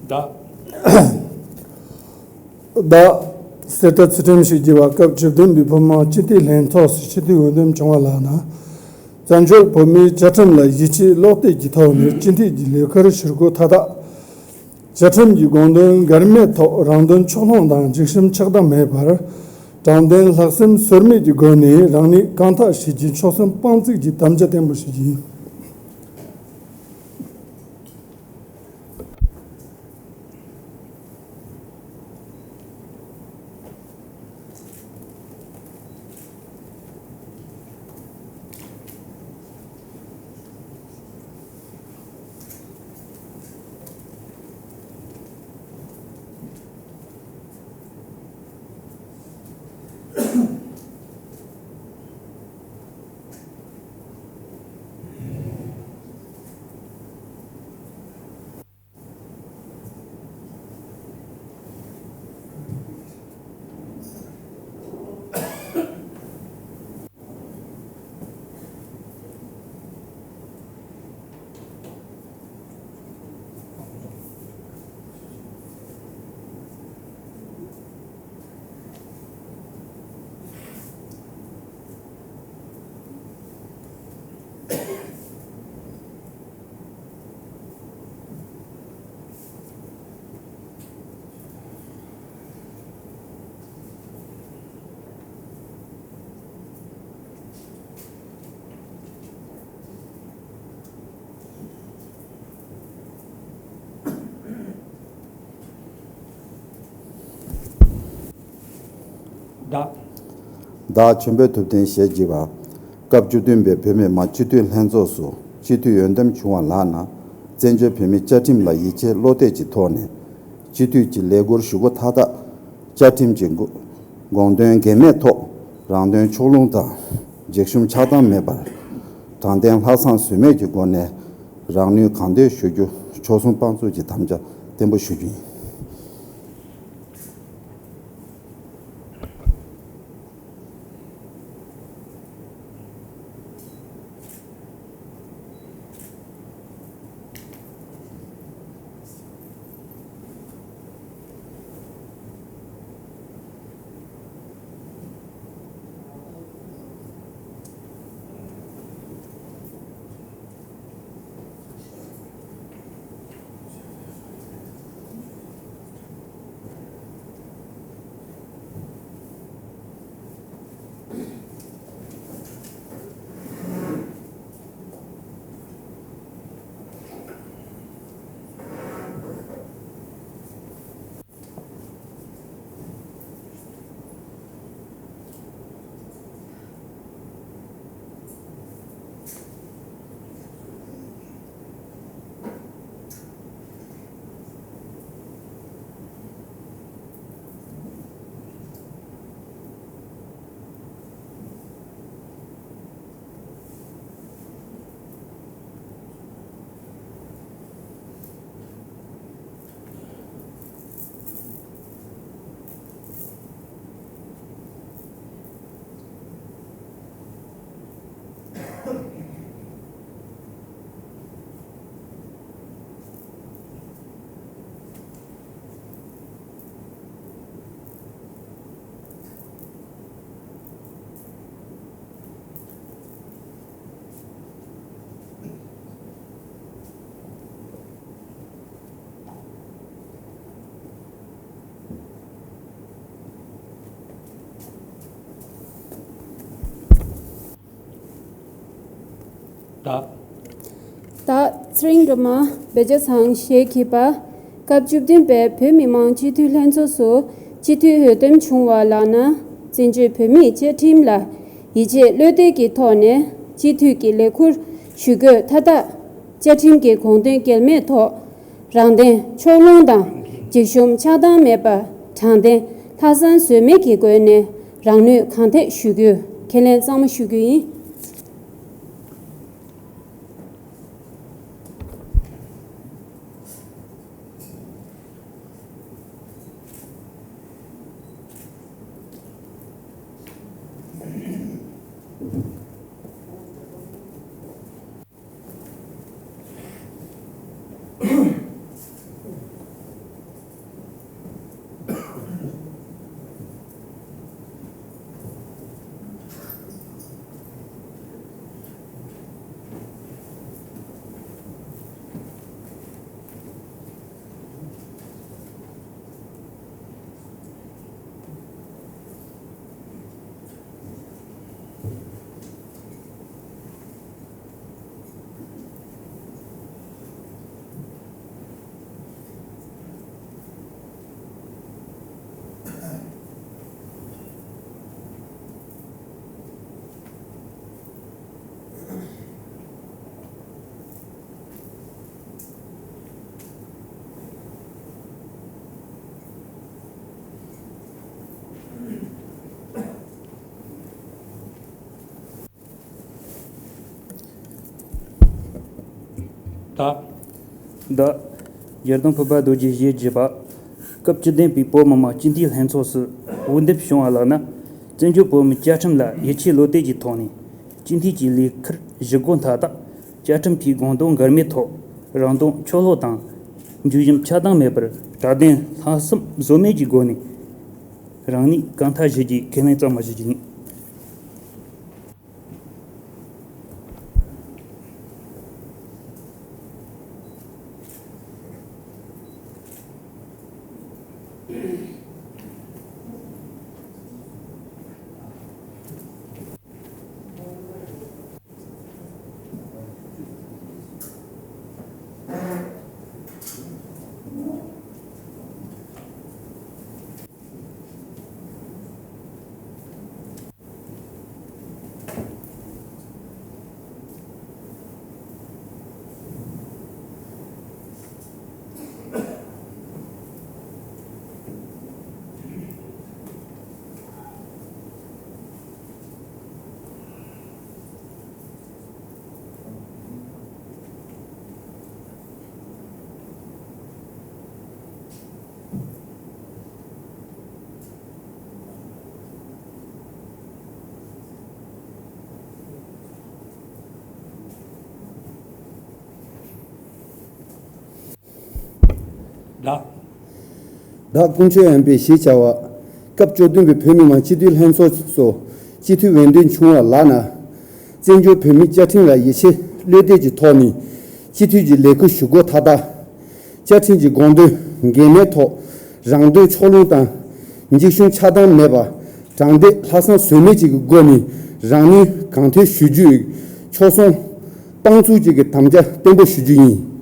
བདག་བདག་གསེར་རྟ་ཚུལ་ཁྲིམས་ཞེས་བགྱི་བ། སྐབས་བཅུ་བདུན་པའི་བོད་མི་མང་སྤྱི་འཐུས་ལྷན་ཚོགས་སུ་སྤྱི་འཐུས་འོས་འདེམས་བྱུང་བ་ལགས་ན། བཙན་བྱོལ་བོད་མིའི་བཅའ་ཁྲིམས་ལ་ཡིད་ཆེས་བློ་གཏད་ཀྱི་ཐོག་ནས་སྤྱི་འཐུས་ཀྱི་ལས་ཁུར་ཞུ་སྒོ་མཐའ་དག་བཅའ་ཁྲིམས་ཀྱི་དགོངས་དོན་འགལ་མེད་ཐོག་རང་དོན་ཕྱོགས་ལྷུང་དང་འཇིགས་ཞུམ་ཆགས་སྡང་མེད་པར་དྲང་བདེན་ལྷག་བསམ་ཟོལ་མེད་ཀྱི་སྒོ་ནས་རང་ནུས་གང་ཐད་བྱེད་རྒྱུའི་ཆོད་སེམས་དཔང་བཙུགས་ཀྱི་དམ་བཅའ་བརྟན་པོ་ཞུ་རྒྱུ་ཡིན། བདག་བདག་ཆོས་འཕེལ་ཐུབ་བསྟན་ཞེས་བགྱི་བ། སྐབས་བཅུ་བདུན་པའི་བོད་མི་མང་སྤྱི་འཐུས་ལྷན་ཚོགས་སུ་སྤྱི་འཐུས་འོས་འདེམས་བྱུང་བ་ལགས་ན། བཙན་བྱོལ་བོད་མིའི་བཅའ་ཁྲིམས་ལ་ཡིད་ཆེས་བློ་གཏད་ཀྱི་ཐོག་ནས་སྤྱི་འཐུས་ཀྱི་ལས་ཁུར་ཞུ་སྒོ་མཐའ་དག་བཅའ་ཁྲིམས་ཀྱི་དགོངས་དོན་འགལ་མེད་ཐོག་རང་དོན་ཕྱོགས་ལྷུང་དང་འཇིགས་ཞུམ་ཆགས་སྡང་མེད་པར་དྲང་བདེན་ལྷག་བསམ་ཟོལ་མེད་ཀྱི་སྒོ་ནས་རང་ནུས་གང་ཐད་ཞུ་རྒྱུ་ཆོད་སེམས་དཔང་བཙུགས་ཀྱི་དམ་བཅའ་བརྟན་པོ་ཞུ་རྒྱུ་ཡིན། ད་ཚེ་རིང་སྒྲོལ་མ་བེ་ཇ་ཚང་ཞེས་བགྱིས་པ། སྐབས་བཅུ་བདུན་པའི་བོད་མི་མང་སྤྱི་འཐུས་ལྷན་ཚོགས་སུ་སྤྱི་འཐུས་འོས་འདེམས་བྱུང་བ་ལགས་ན། བཙན་བྱོལ་བོད་མིའི་བཅའ་ཁྲིམས་ལ་ཡིད་ཆེས་བློ་གཏད་ཀྱི་ཐོག་ནས་སྤྱི་འཐུས་ཀྱི་ལས་ཁུར་ཞུ་དགོས་མཐའ་དག་བཅའ་ཁྲིམས་ཀྱི་དགོངས་དོན་འགལ་མེད་ཐོག་རང་དོན་ཕྱོགས་ལྷུང་དང་འཇིགས་ཞུམ་ཆགས་སྡང་མེད་པར་དྲང་བདེན་ལྷག་བསམ་ཟོལ་མེད་ཀྱི་སྒོ་ནས་རང་ནུས་གང་ཐད་ཞུ་རྒྱུའི་ཁས་ལེན་གཙང་མ་ཞུ་རྒྱུ་ཡིན། ད། ད། ཡར་དང་ཕུ་པ་རྡོ་རྗེ་ཞེས་བགྱིས་པ། སྐབས་བཅུ་བདུན་པའི་བོད་མི་མང་སྤྱི་འཐུས་ལྷན་ཚོགས་སུ་འོས་འདེམས་བྱུང་བ་ལགས་ན། བཙན་བྱོལ་བོད་མིའི་བཅའ་ཁྲིམས་ལ་ཡིད་ཆེས་བློ་གཏད་ཀྱི་ཐོག་ནས་སྤྱི་འཐུས་ཀྱི་ལས་ཁུར་ཞུ་དགོས་མཐའ་དག་བཅའ་ཁྲིམས་ཀྱི་དགོངས་དོན་འགལ་མེད་ཐོག་རང་དོན་ཕྱོགས་ལྷུང་དང་འཇིགས་ཞུམ་ཆགས་སྡང་མེད་པར་དྲང་བདེན་ལྷག་བསམ་ཟོལ་མེད་ཀྱི་སྒོ་ནས་རང་ནུས་གང་ཐད་ཞུ་རྒྱུའི་ཁས་ལེན་གཙང་མ་ཞུ་རྒྱུ་ཡིན། ད། ད་ཀུན་སྤྱོད་ཡོན་པའི་ཞེས་བྱ་བ། སྐབས་བཅུ་བདུན་པའི་བོད་མི་མང་སྤྱི་འཐུས་ལྷན་ཚོགས་སུ་སྤྱི་འཐུས་འོས་འདེམས་བྱུང་བ་ལགས་ན། བཙན་བྱོལ་བོད་མིའི་བཅའ་ཁྲིམས་ལ་ཡིད་ཆེས་བློ་གཏད་ཀྱི་ཐོག་ནས་སྤྱི་འཐུས་ཀྱི་ལས་ཁུར་ཞུ་དགོས་མཐའ་དག་བཅའ་ཁྲིམས་ཀྱི་དགོངས་དོན་འགལ་མེད་ཐོག་རང་དོན་ཕྱོགས་ལྷུང་དང་འཇིགས་ཞུམ་ཆགས་སྡང་མེད་པར་དྲང་བདེན་ལྷག་བསམ་ཟོལ་མེད་ཅིག་གི་སྒོ་ནས་རང་ནུས་གང་ཐད་ཞུ་རྒྱུའི་ཕྱོགས་སོང་དཔང་བཙུགས་ཅིག་གི་དམ་བཅའ་བརྟན་པོ་ཞུ་རྒྱུ་ཡིན།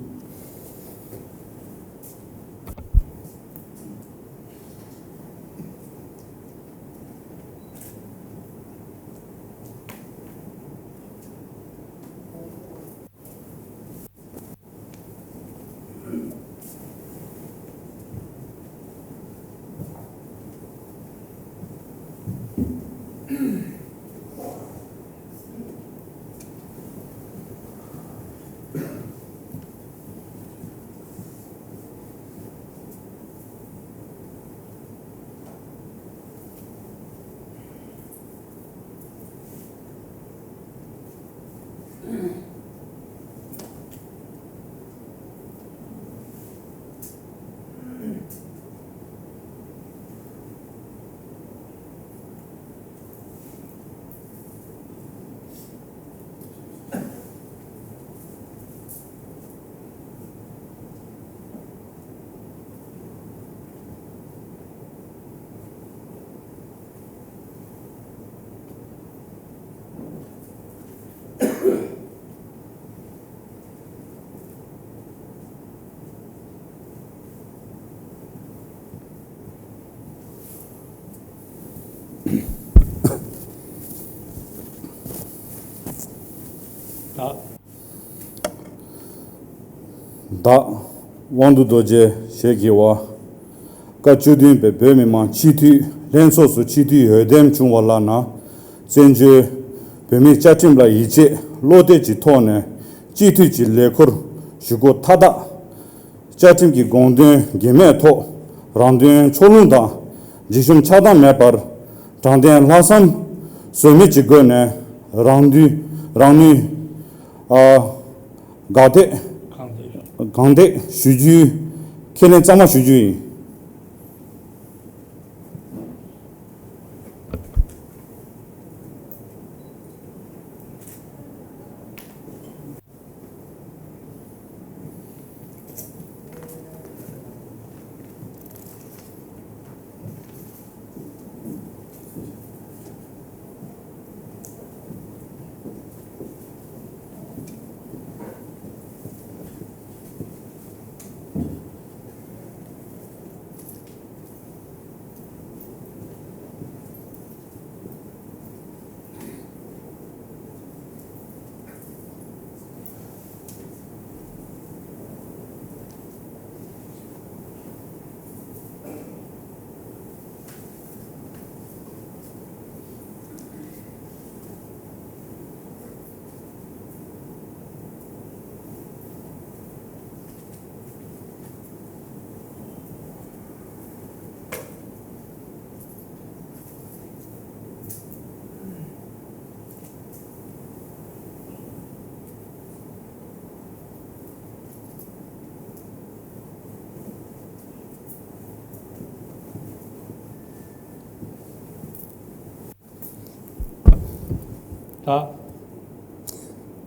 བདག་དབང་འདུས་རྡོ་རྗེ་ཞེས་བགྱི་བ། སྐབས་བཅུ་བདུན་པའི་བོད་མི་མང་སྤྱི་འཐུས་ལྷན་ཚོགས་སུ་སྤྱི་འཐུས་འོས་འདེམས་བྱུང་བ་ལགས་ན། བཙན་བྱོལ་བོད་མིའི་བཅའ་ཁྲིམས་ལ་ཡིད་ཆེས་བློ་གཏད་ཀྱི་ཐོག་ནས་སྤྱི་འཐུས་ཀྱི་ལས་ཁུར་ཞུ་སྒོ་མཐའ་དག་བཅའ་ཁྲིམས་ཀྱི་དགོངས་དོན་འགལ་མེད་ཐོག་རང་དོན་ཕྱོགས་ལྷུང་དང་འཇིགས་ཞུམ་ཆགས་སྡང་མེད་པར་དྲང་བདེན་ལྷག་བསམ་ཟོལ་མེད་ཀྱི་སྒོ་ནས་རང་དོན་རང་ནུས་ཨ་གང་ཐད་གང་ཐད་ཞུ་རྒྱུའི་ཁས་ལེན་གཙང་མ་ཞུ་རྒྱུ་ཡིན། ད།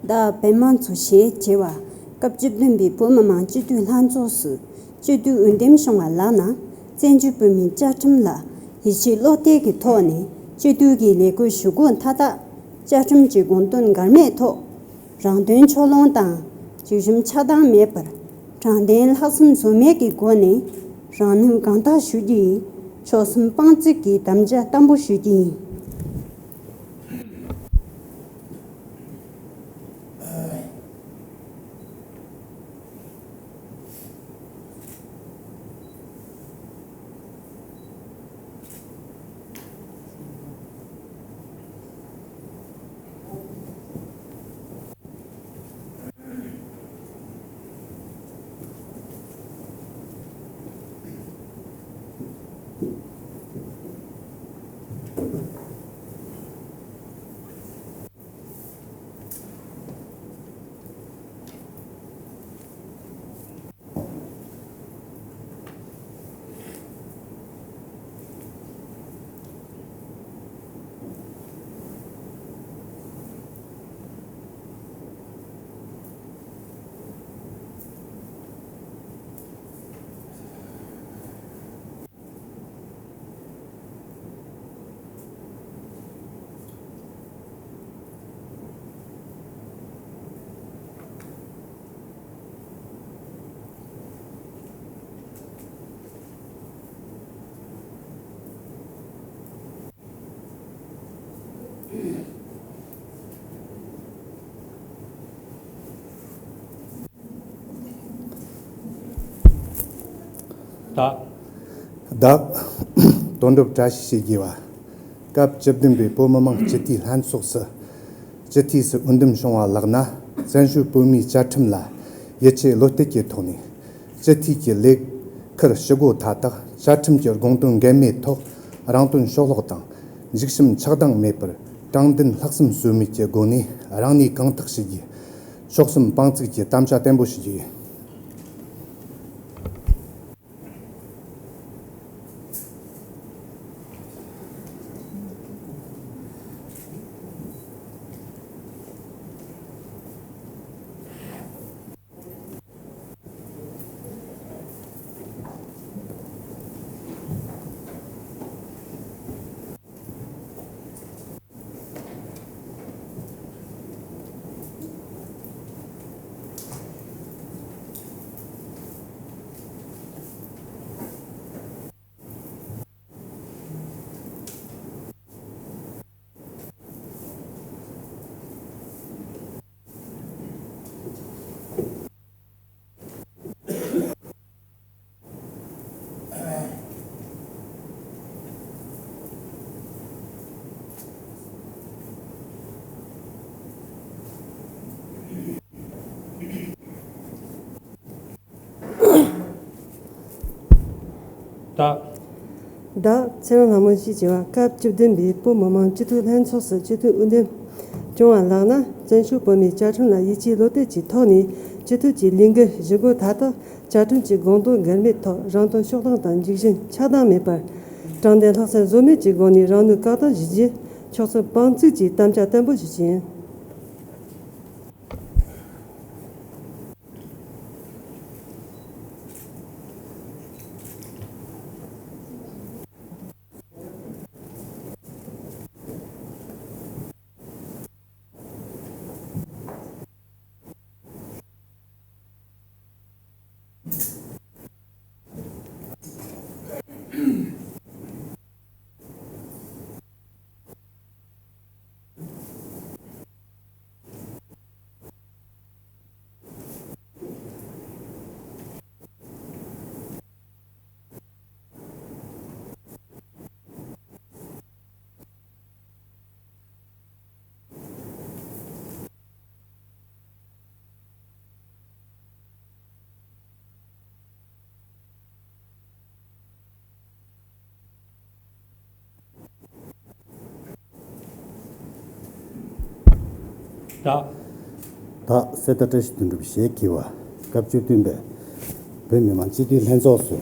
བདག་པད་མ་མཚོ་ཞེས་བྱ་བ། སྐབས་བཅུ་བདུན་པའི་བོད་མི་མང་སྤྱི་འཐུས་ལྷན་ཚོགས་སུ་སྤྱི་འཐུས་འོས་འདེམས་བྱུང་བ་ལགས་ན། བཙན་བྱོལ་བོད་མིའི་བཅའ་ཁྲིམས་ལ་ཡིད་ཆེས་བློ་གཏད་ཀྱི་ཐོག་ནས་སྤྱི་འཐུས་ཀྱི་ལས་ཁུར་ཞུ་སྒོ་མཐའ་དག་བཅའ་ཁྲིམས་ཀྱི་དགོངས་དོན་འགལ་མེད་ཐོག་རང་དོན་ཕྱོགས་ལྷུང་དང་འཇིགས་ཞུམ་ཆགས་སྡང་མེད་པར་དྲང་བདེན་ལྷག་བསམ་ཟོལ་མེད་ཀྱི་སྒོ་ནས་རང་ནུས་གང་དག་ཞུ་རྒྱུ་ཡིན། མཆོག་གསུམ་དཔང་བཙུགས་ཀྱིས་དམ་བཅའ་བརྟན་པོ་ཞུ་རྒྱུ་ཡིན། བདག་དོན་གྲུབ་བཀྲ་ཤིས་ཞེས་བགྱི་བ། སྐབས་བཅུ་བདུན་པའི་བོད་མི་མང་སྤྱི་འཐུས་ལྷན་ཚོགས་སུ་སྤྱི་འཐུས་སུ་འོས་འདེམས་བྱུང་བ་ལགས་ན། བཙན་བྱོལ་བོད་མིའི་བཅའ་ཁྲིམས་ལ་ཡིད་ཆེས་བློ་གཏད་ཀྱི་ཐོག་ནས་སྤྱི་འཐུས་ཀྱི་ལས་ཁུར་ཞུ་སྒོ་མཐའ་དག་བཅའ་ཁྲིམས་ཀྱི་དགོངས་དོན་འགལ་མེད་ཐོག་རང་དོན་ཕྱོགས་ལྷུང་དང་འཇིགས་ཞུམ་ཆགས་སྡང་མེད་པར་དྲང་བདེན་ལྷག་བསམ་ཟོལ་མེད་ཀྱི་སྒོ་ནས་རང་ནུས་གང་དག་བྱེད་རྒྱུ། མཆོག་གསུམ་དཔང་བཙུགས་ཀྱིས་དམ་བཅའ་བརྟན་པོ་ཞུ་རྒྱུ་ཡིན། བདག་བདག་ཚེ་རིང་ལྷ་མོ་ཞེས་བྱ་བ་སྐབས་བཅུ་བདུན་པའི་བོད་མི་མང་སྤྱི་འཐུས་ལྷན་ཚོགས་སུ་སྤྱི་འཐུས་དབུ་འདེམས་བྱུང་བ་ལགས་ན། བཙན་བྱོལ་བོད་མིའི་བཅའ་ཁྲིམས་ལ་ཡིད་ཆེས་བློ་གཏད་ཀྱི་ཐོག་ནས་སྤྱི་འཐུས་ཀྱི་ལས་འགན་ཞུ་སྒོ་མཐའ་དག་བཅའ་ཁྲིམས་ཀྱི་དགོངས་དོན་འགལ་མེད་ཐོག་རང་དོན་ཕྱོགས་སྡོམ་དང་འཇིགས་ཞུམ་ཆགས་སྡང་མེད་པར་དྲང་བདེན་ལྷག་བསམ་ཟོལ་མེད་ཀྱི་སྒོ་ནས་རང་ནུས་བཀག་སྡོམ་ཞུ་རྒྱུ། ཆོལ་གསུམ་དཔང་བཙུགས་ཀྱིས་དམ་བཅའ་བརྟན་པོ་ཞུ་རྒྱུ་ཡིན། བདག་བདག་གསེར་རྟ་བཀྲ་ཤིས་དོན་གྲུབ་ཞེས་བགྱི་བ་སྐབས་བཅུ་བདུན་པའི་བོད་མི་མང་སྤྱི་འཐུས་ལྷན་ཚོགས་སུ་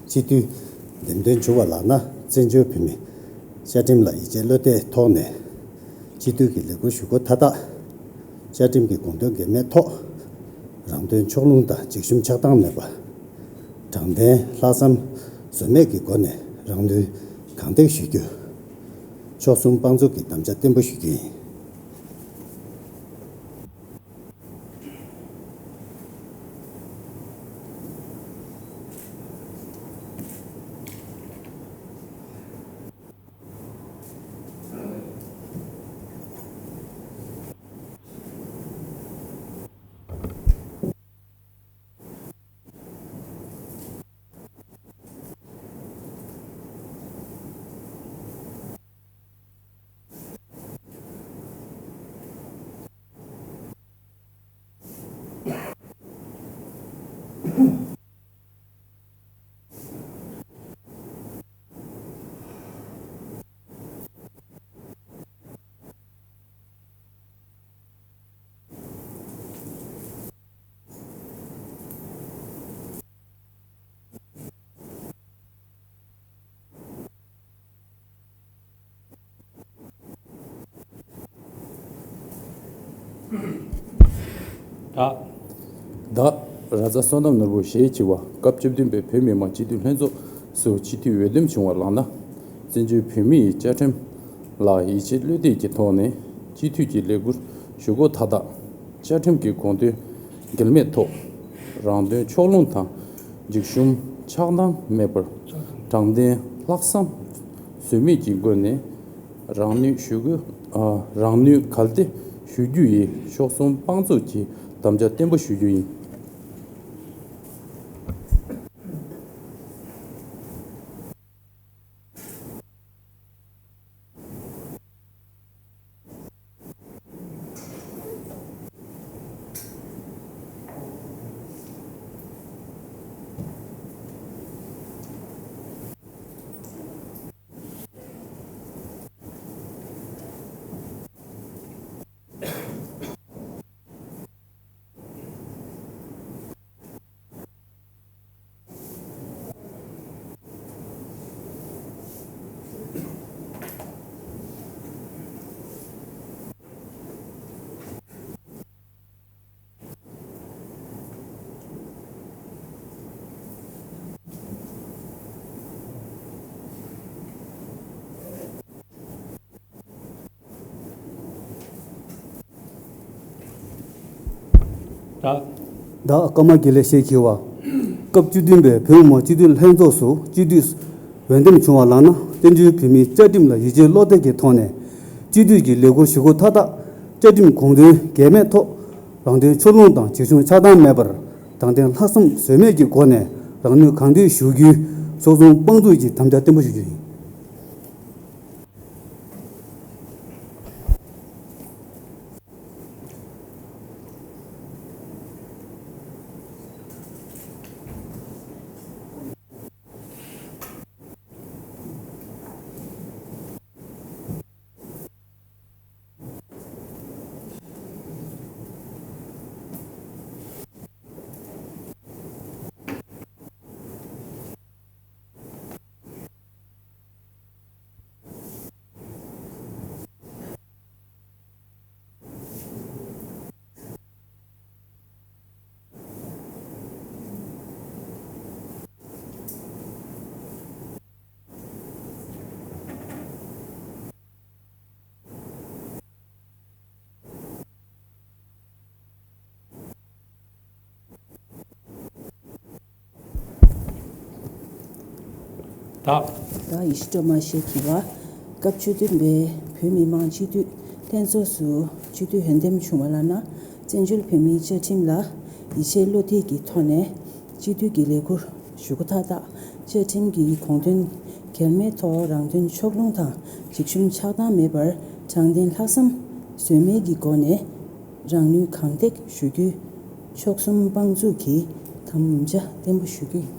སྤྱི་འཐུས་འདེམས་ཐོན་བྱུང་བ་ལགས་ན། བཙན་བྱོལ་བོད་མིའི་བཅའ་ཁྲིམས་ལ་ཡིད་ཆེས་བློ་གཏད་ཐོག་ནས་སྤྱི་འཐུས་ཀྱི་ལས་འཁུར་ཞུ་སྒོ་མཐའ་དག་བཅའ་ཁྲིམས་ཀྱི་དགོངས་དོན་འགལ་མེད་ཐོག་རང་དོན་ཕྱོགས་ལྷུང་དང་འཇིགས་ཞུམ་ཆགས་སྡང་མེད་པར་དྲང་བདེན་ལྷག་བསམ་ཟོལ་མེད་ཀྱི་སྒོ་ནས་རང་ནུས་གང་ཐེག་ཞུ་རྒྱུ། ཕྱོགས་གསུམ་དཔང་བཙུགས་ཀྱིས་དམ་བཅའ་བརྟན་པོ་ཞུ་རྒྱུ་ཡིན། བདག་བདག་ར་ཛ་བསོད་ནམས་ནོར་བུ་ཞེས་བགྱི་བ་སྐབས་བཅུ་བདུན་པའི་བོད་མི་མང་སྤྱི་འཐུས་ལྷན་ཚོགས་སུ་སྤྱི་འཐུས་འོས་འདེམས་བྱུང་བ་ལགས་ན། བཙན་བྱོལ་བོད་མིའི་བཅའ་ཁྲིམས་ལ་ཡིད་ཆེས་བློ་གཏད་ཀྱི་ཐོག་ནས་སྤྱི་འཐུས་ཀྱི་ལས་འཁུར་ཞུ་སྒོ་མཐའ་དག་བཅའ་ཁྲིམས་ཀྱི་དགོངས་དོན་འགལ་མེད་ཐོག་རང་དོན་ཕྱོགས་ལྷུང་དང་འཇིགས་ཞུམ་ཆགས་སྡང་མེད་པར་དྲང་བདེན་ལྷག་བསམ་ཟོལ་མེད་ཀྱི་སྒོ་ནས་རང་ནུས་ཞུ་སྒོ་ཨ་རང་ནུས་གལ་ཏེ་ཞུ་རྒྱུ་ཡིན། ཕྱོགས་གསུམ་དཔང་བཙུགས་ཀྱིས་དམ་བཅའ་བརྟན་པོ་ཞུ་རྒྱུ་ཡིན། བདག་བདག་ཀརྨ་དགེ་ལེགས་ཞེས་བགྱི་བ། སྐབས་བཅུ་བདུན་པའི་བོད་མི་མང་སྤྱི་འཐུས་ལྷན་ཚོགས་སུ་སྤྱི་འཐུས་འོས་འདེམས་བྱུང་བ་ལགས་ན། བཙན་བྱོལ་བོད་མིའི་བཅའ་ཁྲིམས་ལ་ཡིད་ཆེས་བློ་གཏད་ཀྱི་ཐོག་ནས་སྤྱི་འཐུས་ཀྱི་ལས་འཁུར་ཞུ་སྒོ་མཐའ་དག་བཅའ་ཁྲིམས་དགོངས་དོན་འགལ་མེད་ཐོག་རང་དོན་ཕྱོགས་ལྷུང་དང་འཇིགས་ཞུམ་ཆགས་སྡང་མེད་པར་དྲང་བདེན་ལྷག་བསམ་ཟོལ་མེད་ཀྱི་སྒོ་ནས་རང་ནུས་གང་ཐེག་ཞུ་རྒྱུའི་ཕྱོགས་གསུམ་དཔང་བཙུགས་ཀྱིས་དམ་བཅའ་བརྟན་པོ་ཞུ་རྒྱུ་ཡིན། ད། ད་ཡེ་ཤེས་སྒྲོལ་མ་ཞིག་གིས་པ། སྐབས་བཅུ་བདུན་པའི་བོད་མི་མང་སྤྱི་འཐུས་ལྷན་ཚོགས་སུ་སྤྱི་འཐུས་འོས་འདེམས་བྱུང་བ་ལགས་ན། བཙན་བྱོལ་བོད་མིའི་བཅའ་ཁྲིམས་ལ་ཡིད་ཆེས་བློ་གཏད་ཀྱི་ཐོག་ནས་སྤྱི་འཐུས་ཀྱི་ལས་འཁུར་ཞུ་སྒོ་མཐའ་དག་བཅའ་ཁྲིམས་ཀྱི་དགོངས་དོན་འགལ་མེད་ཐོག་རང་དོན་ཕྱོགས་ལྷུང་དང་འཇིགས་ཞུམ་ཆགས་སྡང་མེད་པར་དྲང་བདེན་ལྷག་བསམ་ཟོལ་མེད་ཀྱི་སྒོ་ནས་རང་ནུས་གང་ཐེག་ཞུ་རྒྱུའི་མཆོག་གསུམ་དཔང་འཛུགས་ཀྱི་དམ་བཅའ་བརྟན་པོ་ཞུ་རྒྱུ་ཡིན།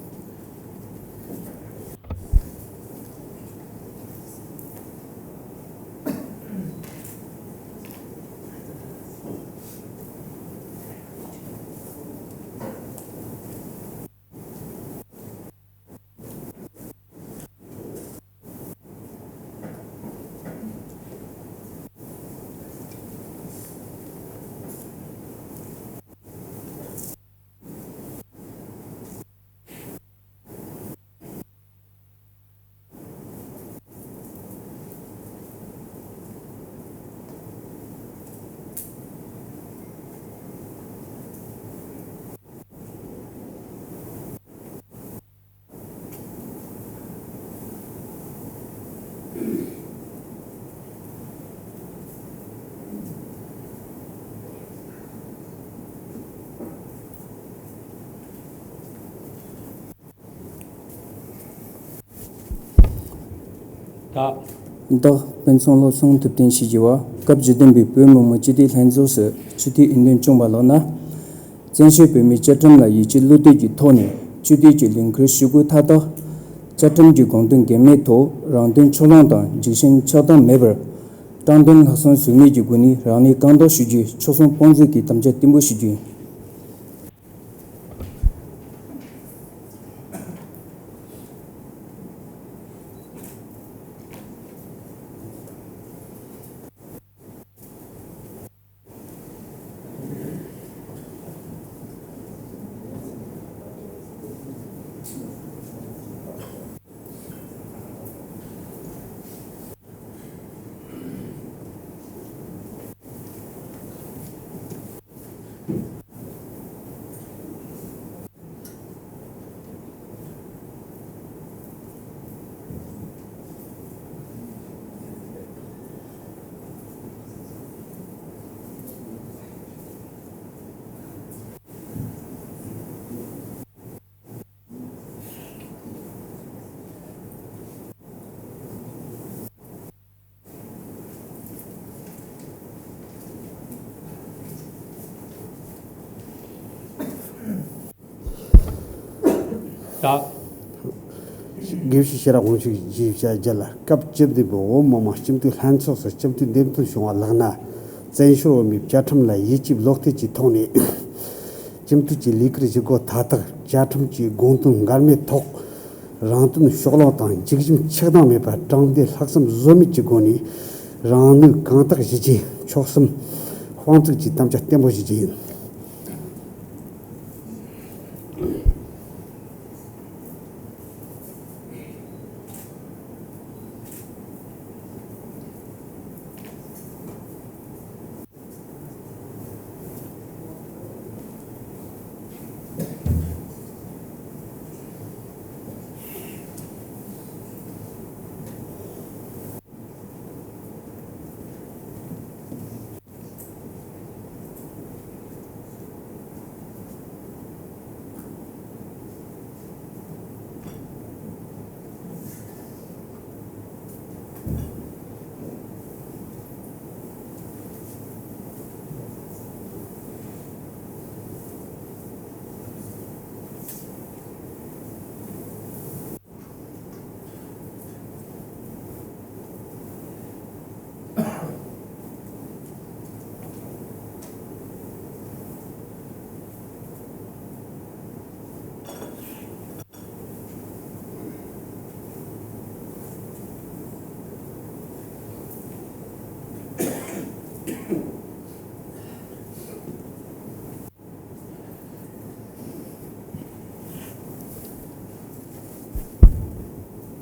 ད། ད་དཔེ་མཚོན་བློ་བཟང་ཐུབ་བསྟན་ཞིག་གིས་པ། སྐབས་བཅུ་བདུན་པའི་བོད་མི་མང་སྤྱི་འཐུས་ལྷན་ཚོགས་སུ་སྤྱི་འཐུས་འོས་འདེམས་བྱུང་བ་ལགས་ན། བཙན་བྱོལ་བོད་མིའི་བཅའ་ཁྲིམས་ལ་ཡིད་ཆེས་བློ་གཏད་ཀྱི་ཐོག་ནས་སྤྱི་འཐུས་ཀྱི་ལས་འཁུར་ཞུ་དགོས་མཐའ་དག་བཅའ་ཁྲིམས་ཀྱི་དགོངས་དོན་འགལ་མེད་ཐོག་རང་དོན་ཕྱོགས་ལྷུང་དང་འཇིགས་ཞུམ་ཆགས་སྡང་མེད་པར་དྲང་བདེན་ལྷག་བསམ་ཟོལ་མེད་ཀྱི་སྒོ་ནས་རང་ནུས་གང་ཐོག་ཞུ་རྒྱུའི་མཆོག་གསུམ་དཔང་འཛུགས་ཀྱི་དམ་བཅའ་བརྟན་པོ་ཞུ་རྒྱུ་ཡིན། ད། དགེ་བཤེས་ཤེས་རབ་དབང་ཕྱུག་གིས་ཞུས་པ་རྒྱལ་ལ། སྐབས་བཅུ་བདུན་པའི་བོད་མི་མང་སྤྱི་འཐུས་ལྷན་ཚོགས་སུ་སྤྱི་འཐུས་འདེམས་ཐོན་བྱུང་བ་ལགས་ན། བཙན་བྱོལ་བོད་མིའི་བཅའ་ཁྲིམས་ལ་ཡིད་ཆེས་བློ་གཏད་ཀྱི་ཐོག་ནས་སྤྱི་འཐུས་ཀྱི་ལས་ཁུར་ཞུ་སྒོ་མཐའ་དག་བཅའ་ཁྲིམས་ཀྱི་དགོངས་དོན་འགལ་མེད་ཐོག་རང་དོན་ཕྱོགས་ལྷུང་དང་འཇིགས་ཞུམ་ཆགས་སྡང་མེད་པར་དྲང་བདེན་ལྷག་བསམ་ཟོལ་མེད་ཀྱི་སྒོ་ནས་རང་ནུས་གང་དག་ཞུ་རྒྱུའི་མཆོག་གསུམ་དཔང་འཛུགས་ཀྱི་དམ་བཅའ་བརྟན་པོ་ཞུ་རྒྱུ་ཡིན།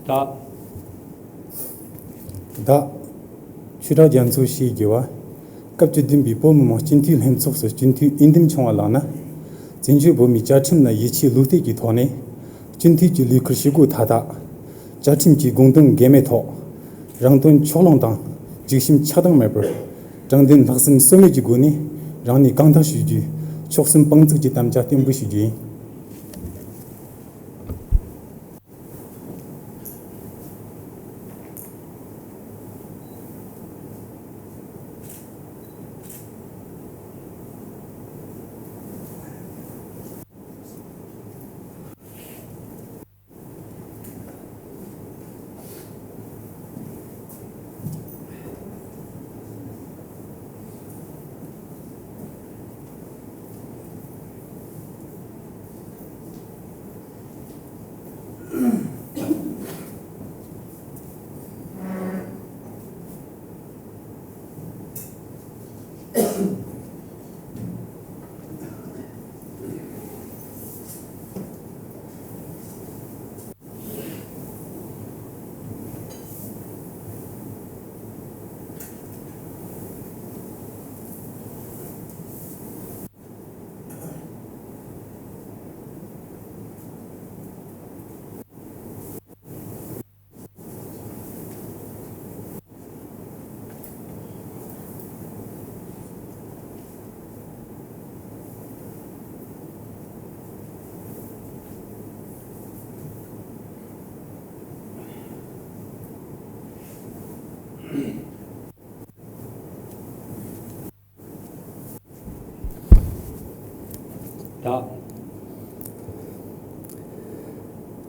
ད། ད། ཆོས་གྲགས་རྒྱ་མཚོ་ཞེས་བརྗོད་པ། སྐབས་བཅུ་བདུན་པའི་བོད་མི་མང་སྤྱི་འཐུས་ལྷན་ཚོགས་སུ་སྤྱི་འཐུས་འོས་འདེམས་བྱུང་བ་ལགས་ན། བཙན་བྱོལ་བོད་མིའི་བཅའ་ཁྲིམས་ལ་ཡིད་ཆེས་བློ་གཏད་ཀྱི་ཐོག་ནས། སྤྱི་འཐུས་ཀྱི་ལས་ཁུར་ཞུ་སྒོ་མཐའ་དག་བཅའ་ཁྲིམས་ཀྱི་དགོངས་དོན་འགལ་མེད་ཐོག་རང་དོན་ཕྱོགས་ལྷུང་དང་འཇིགས་ཞུམ་ཆགས་སྡང་མེད་པར་དྲང་བདེན་ལྷག་བསམ་ཟོལ་མེད་ཀྱི་སྒོ་ནས་རང་ནུས་གང་ཐུབ་ཞུ་རྒྱུའི་མཆོག་གསུམ་དཔང་བཙུགས་ཀྱི་དམ་བཅའ་བརྟན་པོ་ཞུ་རྒྱུ་ཡིན།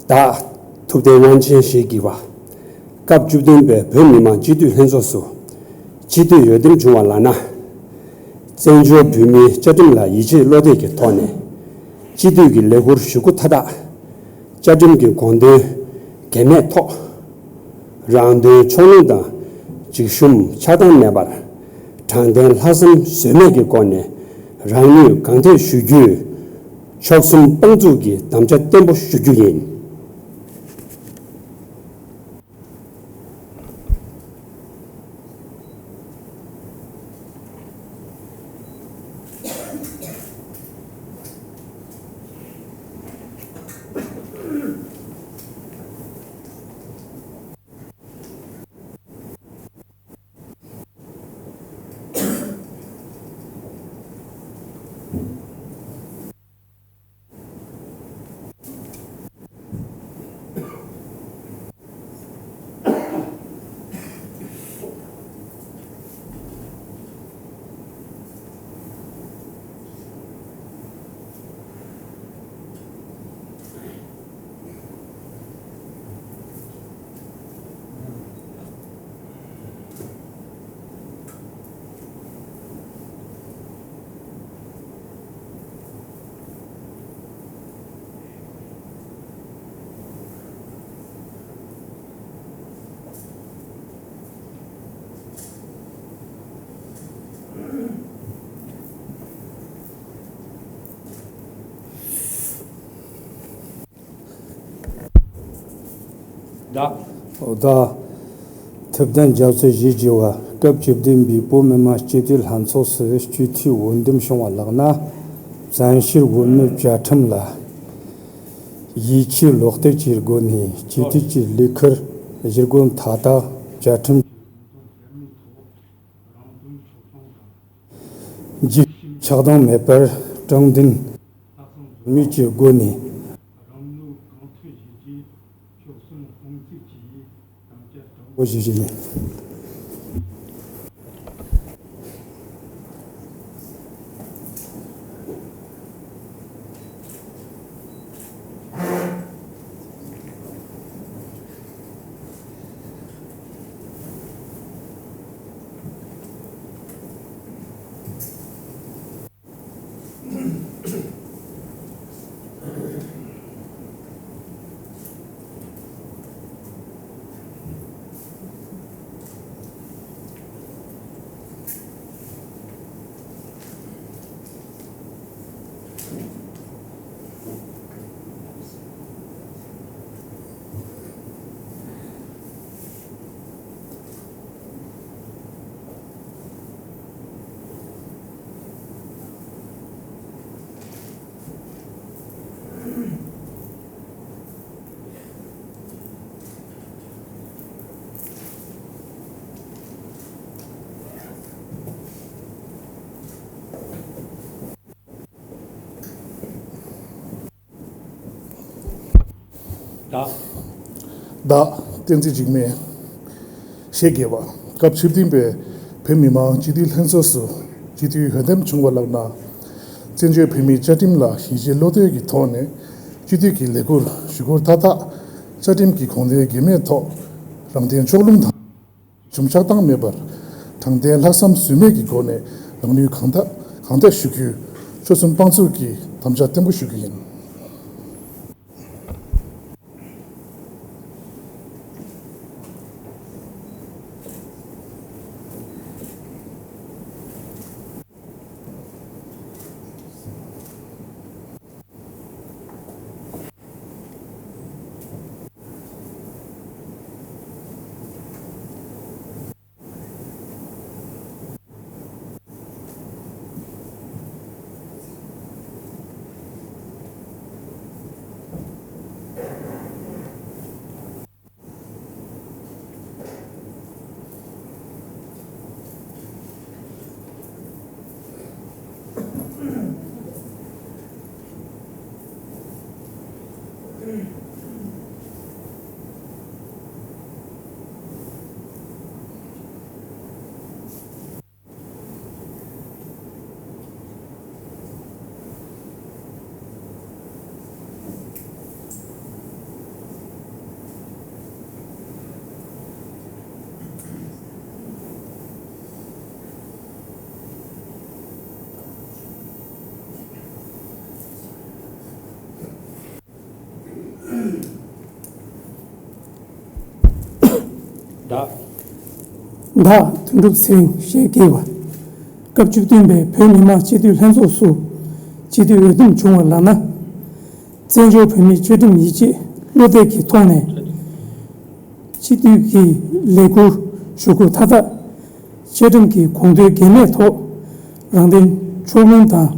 བདག་ཐུབ་བསྟན་དབང་ཆེན་ཞེས་བགྱི་བ། སྐབས་བཅུ་བདུན་པའི་བོད་མི་མང་སྤྱི་འཐུས་ལྷན་ཚོགས་སུ། སྤྱི་འཐུས་འོས་འདེམས་བྱུང་བ་ལགས་ན། བཙན་བྱོལ་བོད་མིའི་བཅའ་ཁྲིམས་ལ་ཡིད་ཆེས་བློ་གཏད་ཀྱི་ཐོག་ནས། སྤྱི་འཐུས་ཀྱི་ལས་འཁུར་ཞུ་སྒོ་མཐའ་དག་བཅའ་ཁྲིམས་ཀྱི་དགོངས་དོན་འགལ་མེད་ཐོག་རང་དོན་ཕྱོགས་ལྷུང་དང་འཇིགས་ཞུམ་ཆགས་སྡང་མེད་པར། དྲང་བདེན་ལྷག་བསམ་ཟོལ་མེད་ཀྱི་སྒོ་ནས་རང་ནུས་གང་ཐེག་ཞུ་རྒྱུའི་མཆོག་གསུམ་དཔང་བཙུགས་ཀྱི་དམ་བཅའ་བརྟན་པོ་ཞུ་རྒྱུ་ཡིན། བདག་ཐུབ་བསྟན་རྒྱ་མཚོ་ཞེས་བགྱི་བ། སྐབས་བཅུ་བདུན་པའི་བོད་མི་མང་སྤྱི་འཐུས་ལྷན་ཚོགས་སུ་སྤྱི་འཐུས་འོས་འདེམས་བྱུང་བ་ལགས་ན། བཙན་བྱོལ་བོད་མིའི་བཅའ་ཁྲིམས་ལ་ཡིད་ཆེས་བློ་གཏད་ཀྱི་སྒོ་ནས་སྤྱི་འཐུས་ཀྱི་ལས་འཁུར་ཞུ་སྒོ་མཐའ་དག་བཅའ་ཁྲིམས། འཇིགས་ཆགས་སྡང་མེད་པར་དྲང་བདེན་མིག་གི་སྒོ་ནས། འོ་ཞེས་བྱས་ཡིན། བདག་བསྟན་འཛིན་འཇིགས་མེད་ཞེས་བརྒྱད་པ། སྐབས་བཅུ་བདུན་པའི་བོད་མི་མང་སྤྱི་འཐུས་ལྷན་ཚོགས་སུ་སྤྱི་འཐུས་འོས་འདེམས་བྱུང་བ་ལགས་ན། བཙན་བྱོལ་བོད་མིའི་བཅའ་ཁྲིམས་ལ་ཡིད་ཆེས་བློ་གཏད་ཀྱི་ཐོག་ནས་སྤྱི་འཐུས་ཀྱི་ལས་འཁུར་ཞུ་སྒོར་མཐའ་དག་བཅའ་ཁྲིམས་ཀྱི་དགོངས་དོན་འགལ་མེད་ཐོག་རང་དོན་ཕྱོགས་ལྷུང་དང་། ཞུམ་ཆགས་བཏང་མེད་པར་དྲང་བདེན་ལྷག་བསམ་ཟོལ་མེད་ཀྱི་སྒོ་ནས་རང་ནུས་གང་ཐད་གང་ཐད་ཞུ་རྒྱུའི་ཆོལ་གསུམ་དཔང་བཙུགས་ཀྱི་དམ་བཅའ་བརྟན་པོ་ཞུ་རྒྱུ་ཡིན། བདག་བདག་དོན་གྲུབ་ཚེ་རིང་ཞེས་བརྒྱད་པ། སྐབས་བཅུ་བདུན་པའི་བོད་མི་མང་སྤྱི་འཐུས་ལྷན་ཚོགས་སུ་སྤྱི་འཐུས་འོས་འདེམས་བྱུང་བ་ལགས་ན། བཙན་བྱོལ་བོད་མིའི་བཅའ་ཁྲིམས་ཡིད་ཆེས་བློ་གཏད་ཀྱི་ཐོག་ནས་སྤྱི་འཐུས་ཀྱི་ལས་འཁུར་ཞུ་སྒོ་མཐའ་དག་བཅའ་ཁྲིམས་ཀྱི་དགོངས་དོན་འགལ་མེད་ཐོག་རང་དོན་ཕྱོགས་ལྷུང་དང་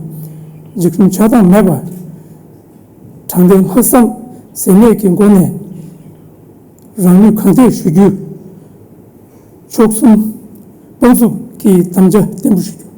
འཇིགས་ཞུམ་ཆགས་སྡང་མེད་པར་དྲང་བདེན་ལྷག་བསམ་ཟོལ་མེད་ཀྱི་སྒོ་ནས་རང་ནུས་གང་ཐད་ཞུ་རྒྱུའི་ཕྱོགས་གསུམ་དཔང་བཙུགས་ཀྱི་དམ་བཅའ་བརྟན་པོ་ཞུ་རྒྱུ།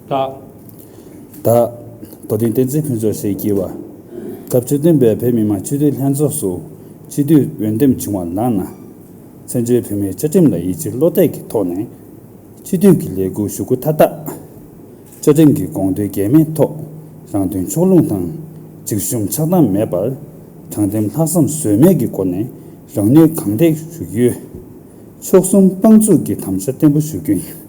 ད། ད། རྡོ་རིང་བསྟན་འཛིན་ཕུན་ཚོགས་ཞེས་བགྱི་བ། སྐབས་བཅུ་བདུན་པའི་བོད་མི་མང་སྤྱི་འཐུས་ལྷན་ཚོགས་སུ་སྤྱི་འཐུས་འོས་འདེམས་བྱུང་བ་ལགས་ན། བཙན་བྱོལ་བོད་མིའི་བཅའ་ཁྲིམས་ལ་ཡིད་ཆེས་བློ་གཏད་ཀྱི་ཐོག་ནས་སྤྱི་འཐུས་ཀྱི་ལས་འཁུར་ཞུ་སྒོ་མཐའ་དག་བཅའ་ཁྲིམས་ཀྱི་དགོངས་དོན་འགལ་མེད་ཐོག་རང་དོན་ཕྱོགས་ལྷུང་དང་འཇིགས་ཞུམ་ཆགས་སྡང་མེད་པར་དྲང་བདེན་ལྷག་བསམ་ཟོལ་མེད་ཀྱི་སྒོ་ནས་རང་ནུས་གང་ཐད་ཞུ་རྒྱུའི་ཕྱོགས་གསུམ་དཔང་བཙུགས་ཀྱི་དམ་བཅའ་བརྟན་པོ་ཞུ་རྒྱུ་ཡིན།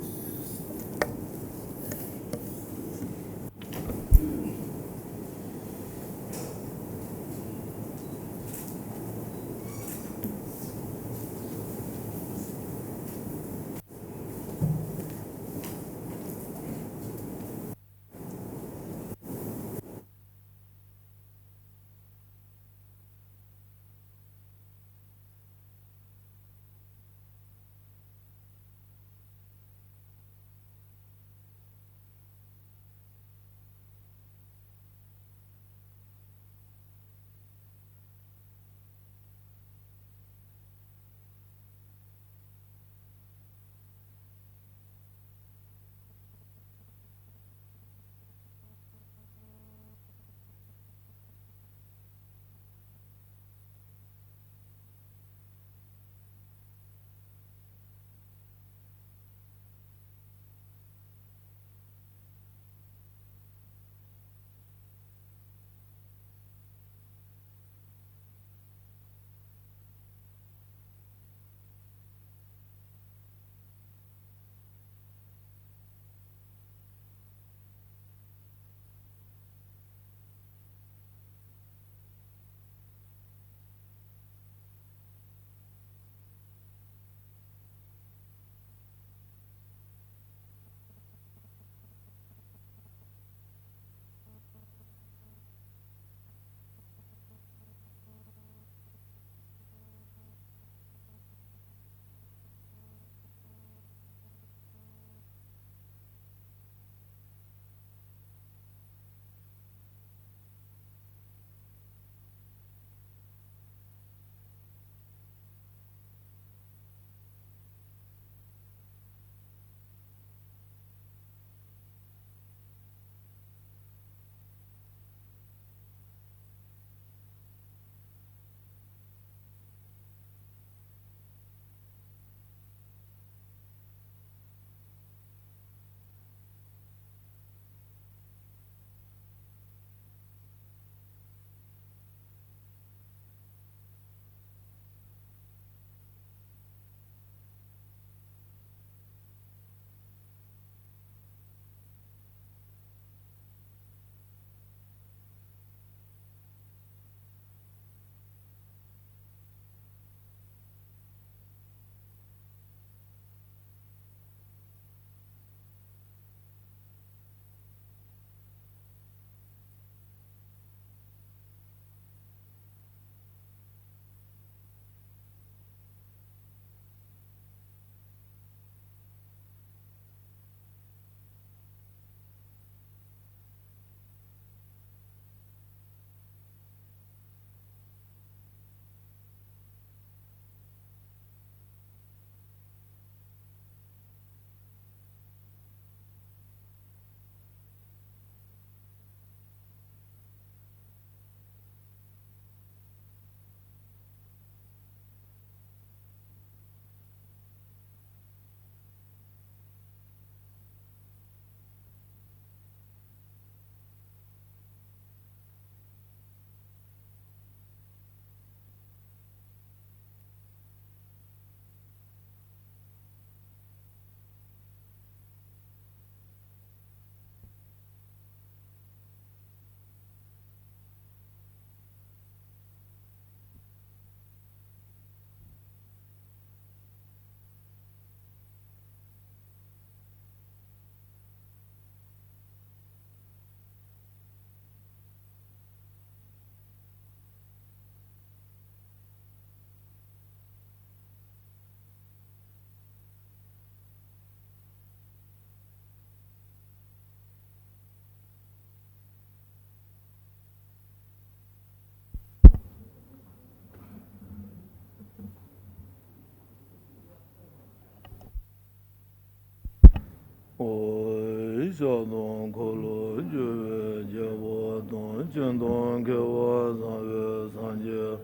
ཨོ། ཞབས་དང་འཁོར་ལོ་སྒྱུར་བའི་རྒྱལ་པོ་དང་། སྤྱན་དང་མཁས་པ་བཟང་བའི་སངས་རྒྱས།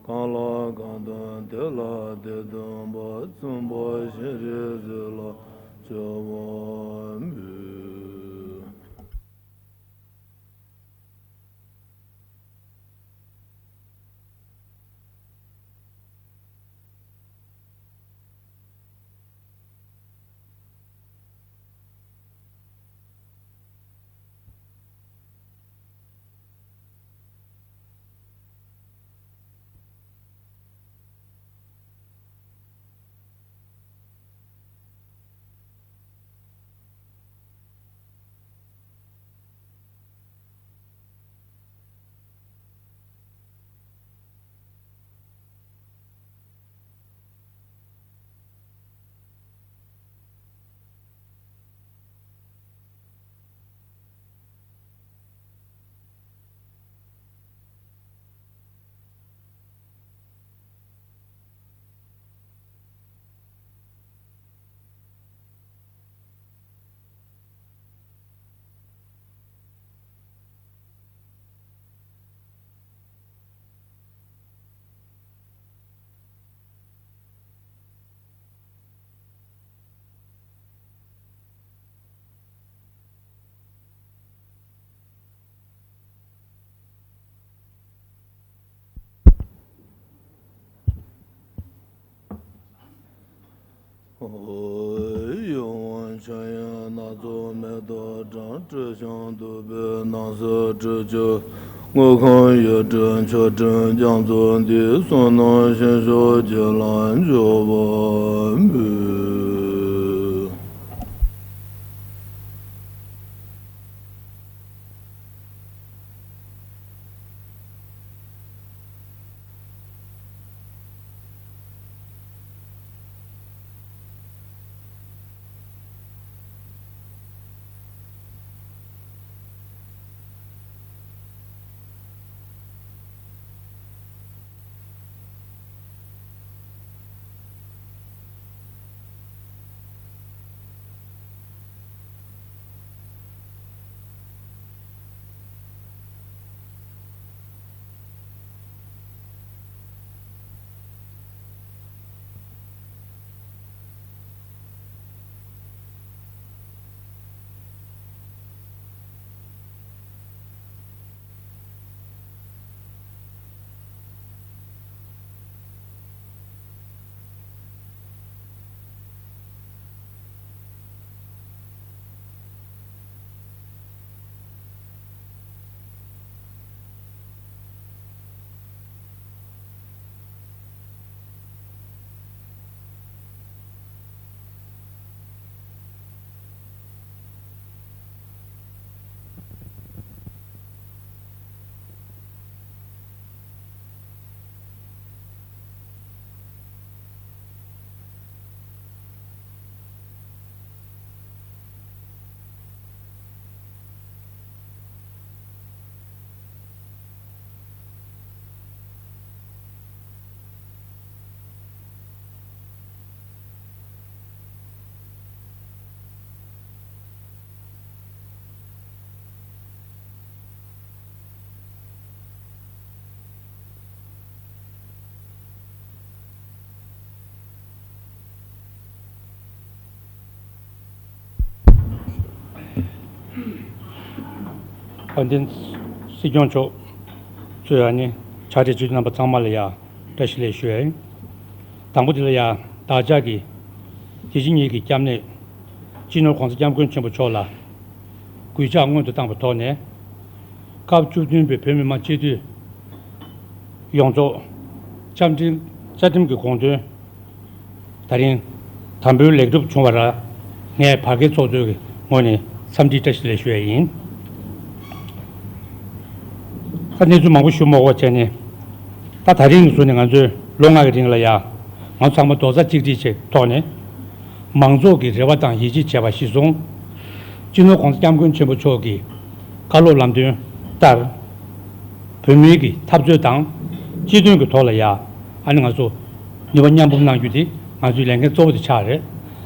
གང་ལ་གང་འདུལ་དེ་ལ་དེ་སྟོན་པ། བཙུན་པ་ཤེས་རིག་རྩེ་ལ་མཆོད་པ་འབུལ། ཡིད་འོང་འཆར་ཡན་སྣ་ཚོགས་མེ་ཏོག་བཀྲམ། སྤྲུལ་ཞིང་གདུག་པའི་སྣང་གསལ་སྤྲུལ་ཆུ། དངོས་ཁམས་ཡུལ་སྤྲུལ་མཆོག་སྤྲུལ་རྒྱ་མཚོ་འདི། བསོད་ནམས་ཞིང་མཆོག་རྒྱུད་ལ་འཇུག་པར་འབུལ། དཔལ་ལྡན་སྲིད་སྐྱོང་མཆོག་གཙོས་ཨ་ནི་ཕྱག་སྦྲེལ་སྤྱི་འཐུས་རྣམ་པ་ཚང་མ་ལ་ཡ་བཀྲ་ཤིས་བདེ་ལེགས་ཞུ་ཡ་ཡིན། དང་པོ་དེ་ལ་ཡ་བདག་ཅག་གི་དེ་བཞིན་ཉིད་ཀྱི་སྐྱབས་གནས་སྤྱི་ནོར་༸གོང་ས་༸སྐྱབས་མགོན་ཆེན་པོ་མཆོག་ལ་གུས་ཕྱག་སྔོན་དུ་བཏང་བའི་ཐོག་ནས། སྐབས་བཅུ་བདུན་པའི་བོད་མི་མང་སྤྱི་འཐུས་ཡོངས་རྫོགས་བཅའ་ཁྲིམས་བཅའ་ཁྲིམས་ཀྱི་དགོངས་དོན་ད་རིང་དམ་འབུལ་ལེགས་གྲུབ་བྱུང་བར་ངས་བར་བརྒལ་ཚོགས་གཙོའི་ངོས་ནས་འཚམས་འདྲི་བཀྲ་ཤིས་བདེ་ལེགས་ཞུ་ཡ་ཡིན། ད་གནས་ཚུལ་མང་པོ་ཞུ་མ་དགོས་པ་བྱས་ནས། ད་ད་རིང་ནས་བཟུང་ནས་ང་ཚོས་ལོ་ལྔ་གི་རིང་ལ་ཡ་ང་ཚོ་ཚང་མ་རྡོག་རྩ་གཅིག་སྒྲིལ་བྱས་ཐོག་ནས། མང་ཚོགས་ཀྱི་རེ་བ་དང་ཡིད་ཆེས་བྱས་པ་གཞིར་བཟུང་། སྤྱི་ནོར་༸གོང་ས་༸སྐྱབས་མགོན་ཆེན་པོ་མཆོག་གི་བཀའ་སློབ་ལམ་སྟོན་ལྟར། བོད་མིའི་གི་འཐབ་རྩོད་དང་སྤྱི་དོན་གྱི་ཐོག་ལ་ཡ་ཨ་ནི་ང་ཚོ་ནུས་པ་མཉམ་སྤུངས་གནང་རྒྱུ་དེ་ང་ཚོའི་ལས་འགན་གཙོ་བོ་དེ་ཆགས་རེད།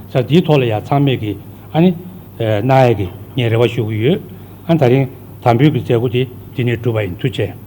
ས་དེའི་ཐོག་ལ་ཡ་ཚང་མས་གི་ཨ་ནི་ གནང་ཡ་གི་ངས་རེ་བ་ཞུ་གི་ཡོད། ཨ་ད་རིང་དམ་འབུལ་གྱི་མཛད་སྒོ་དེ་འདི་ནས་གྲུབ་པ་ཡིན། ཐུགས་རྗེ་ཆེ།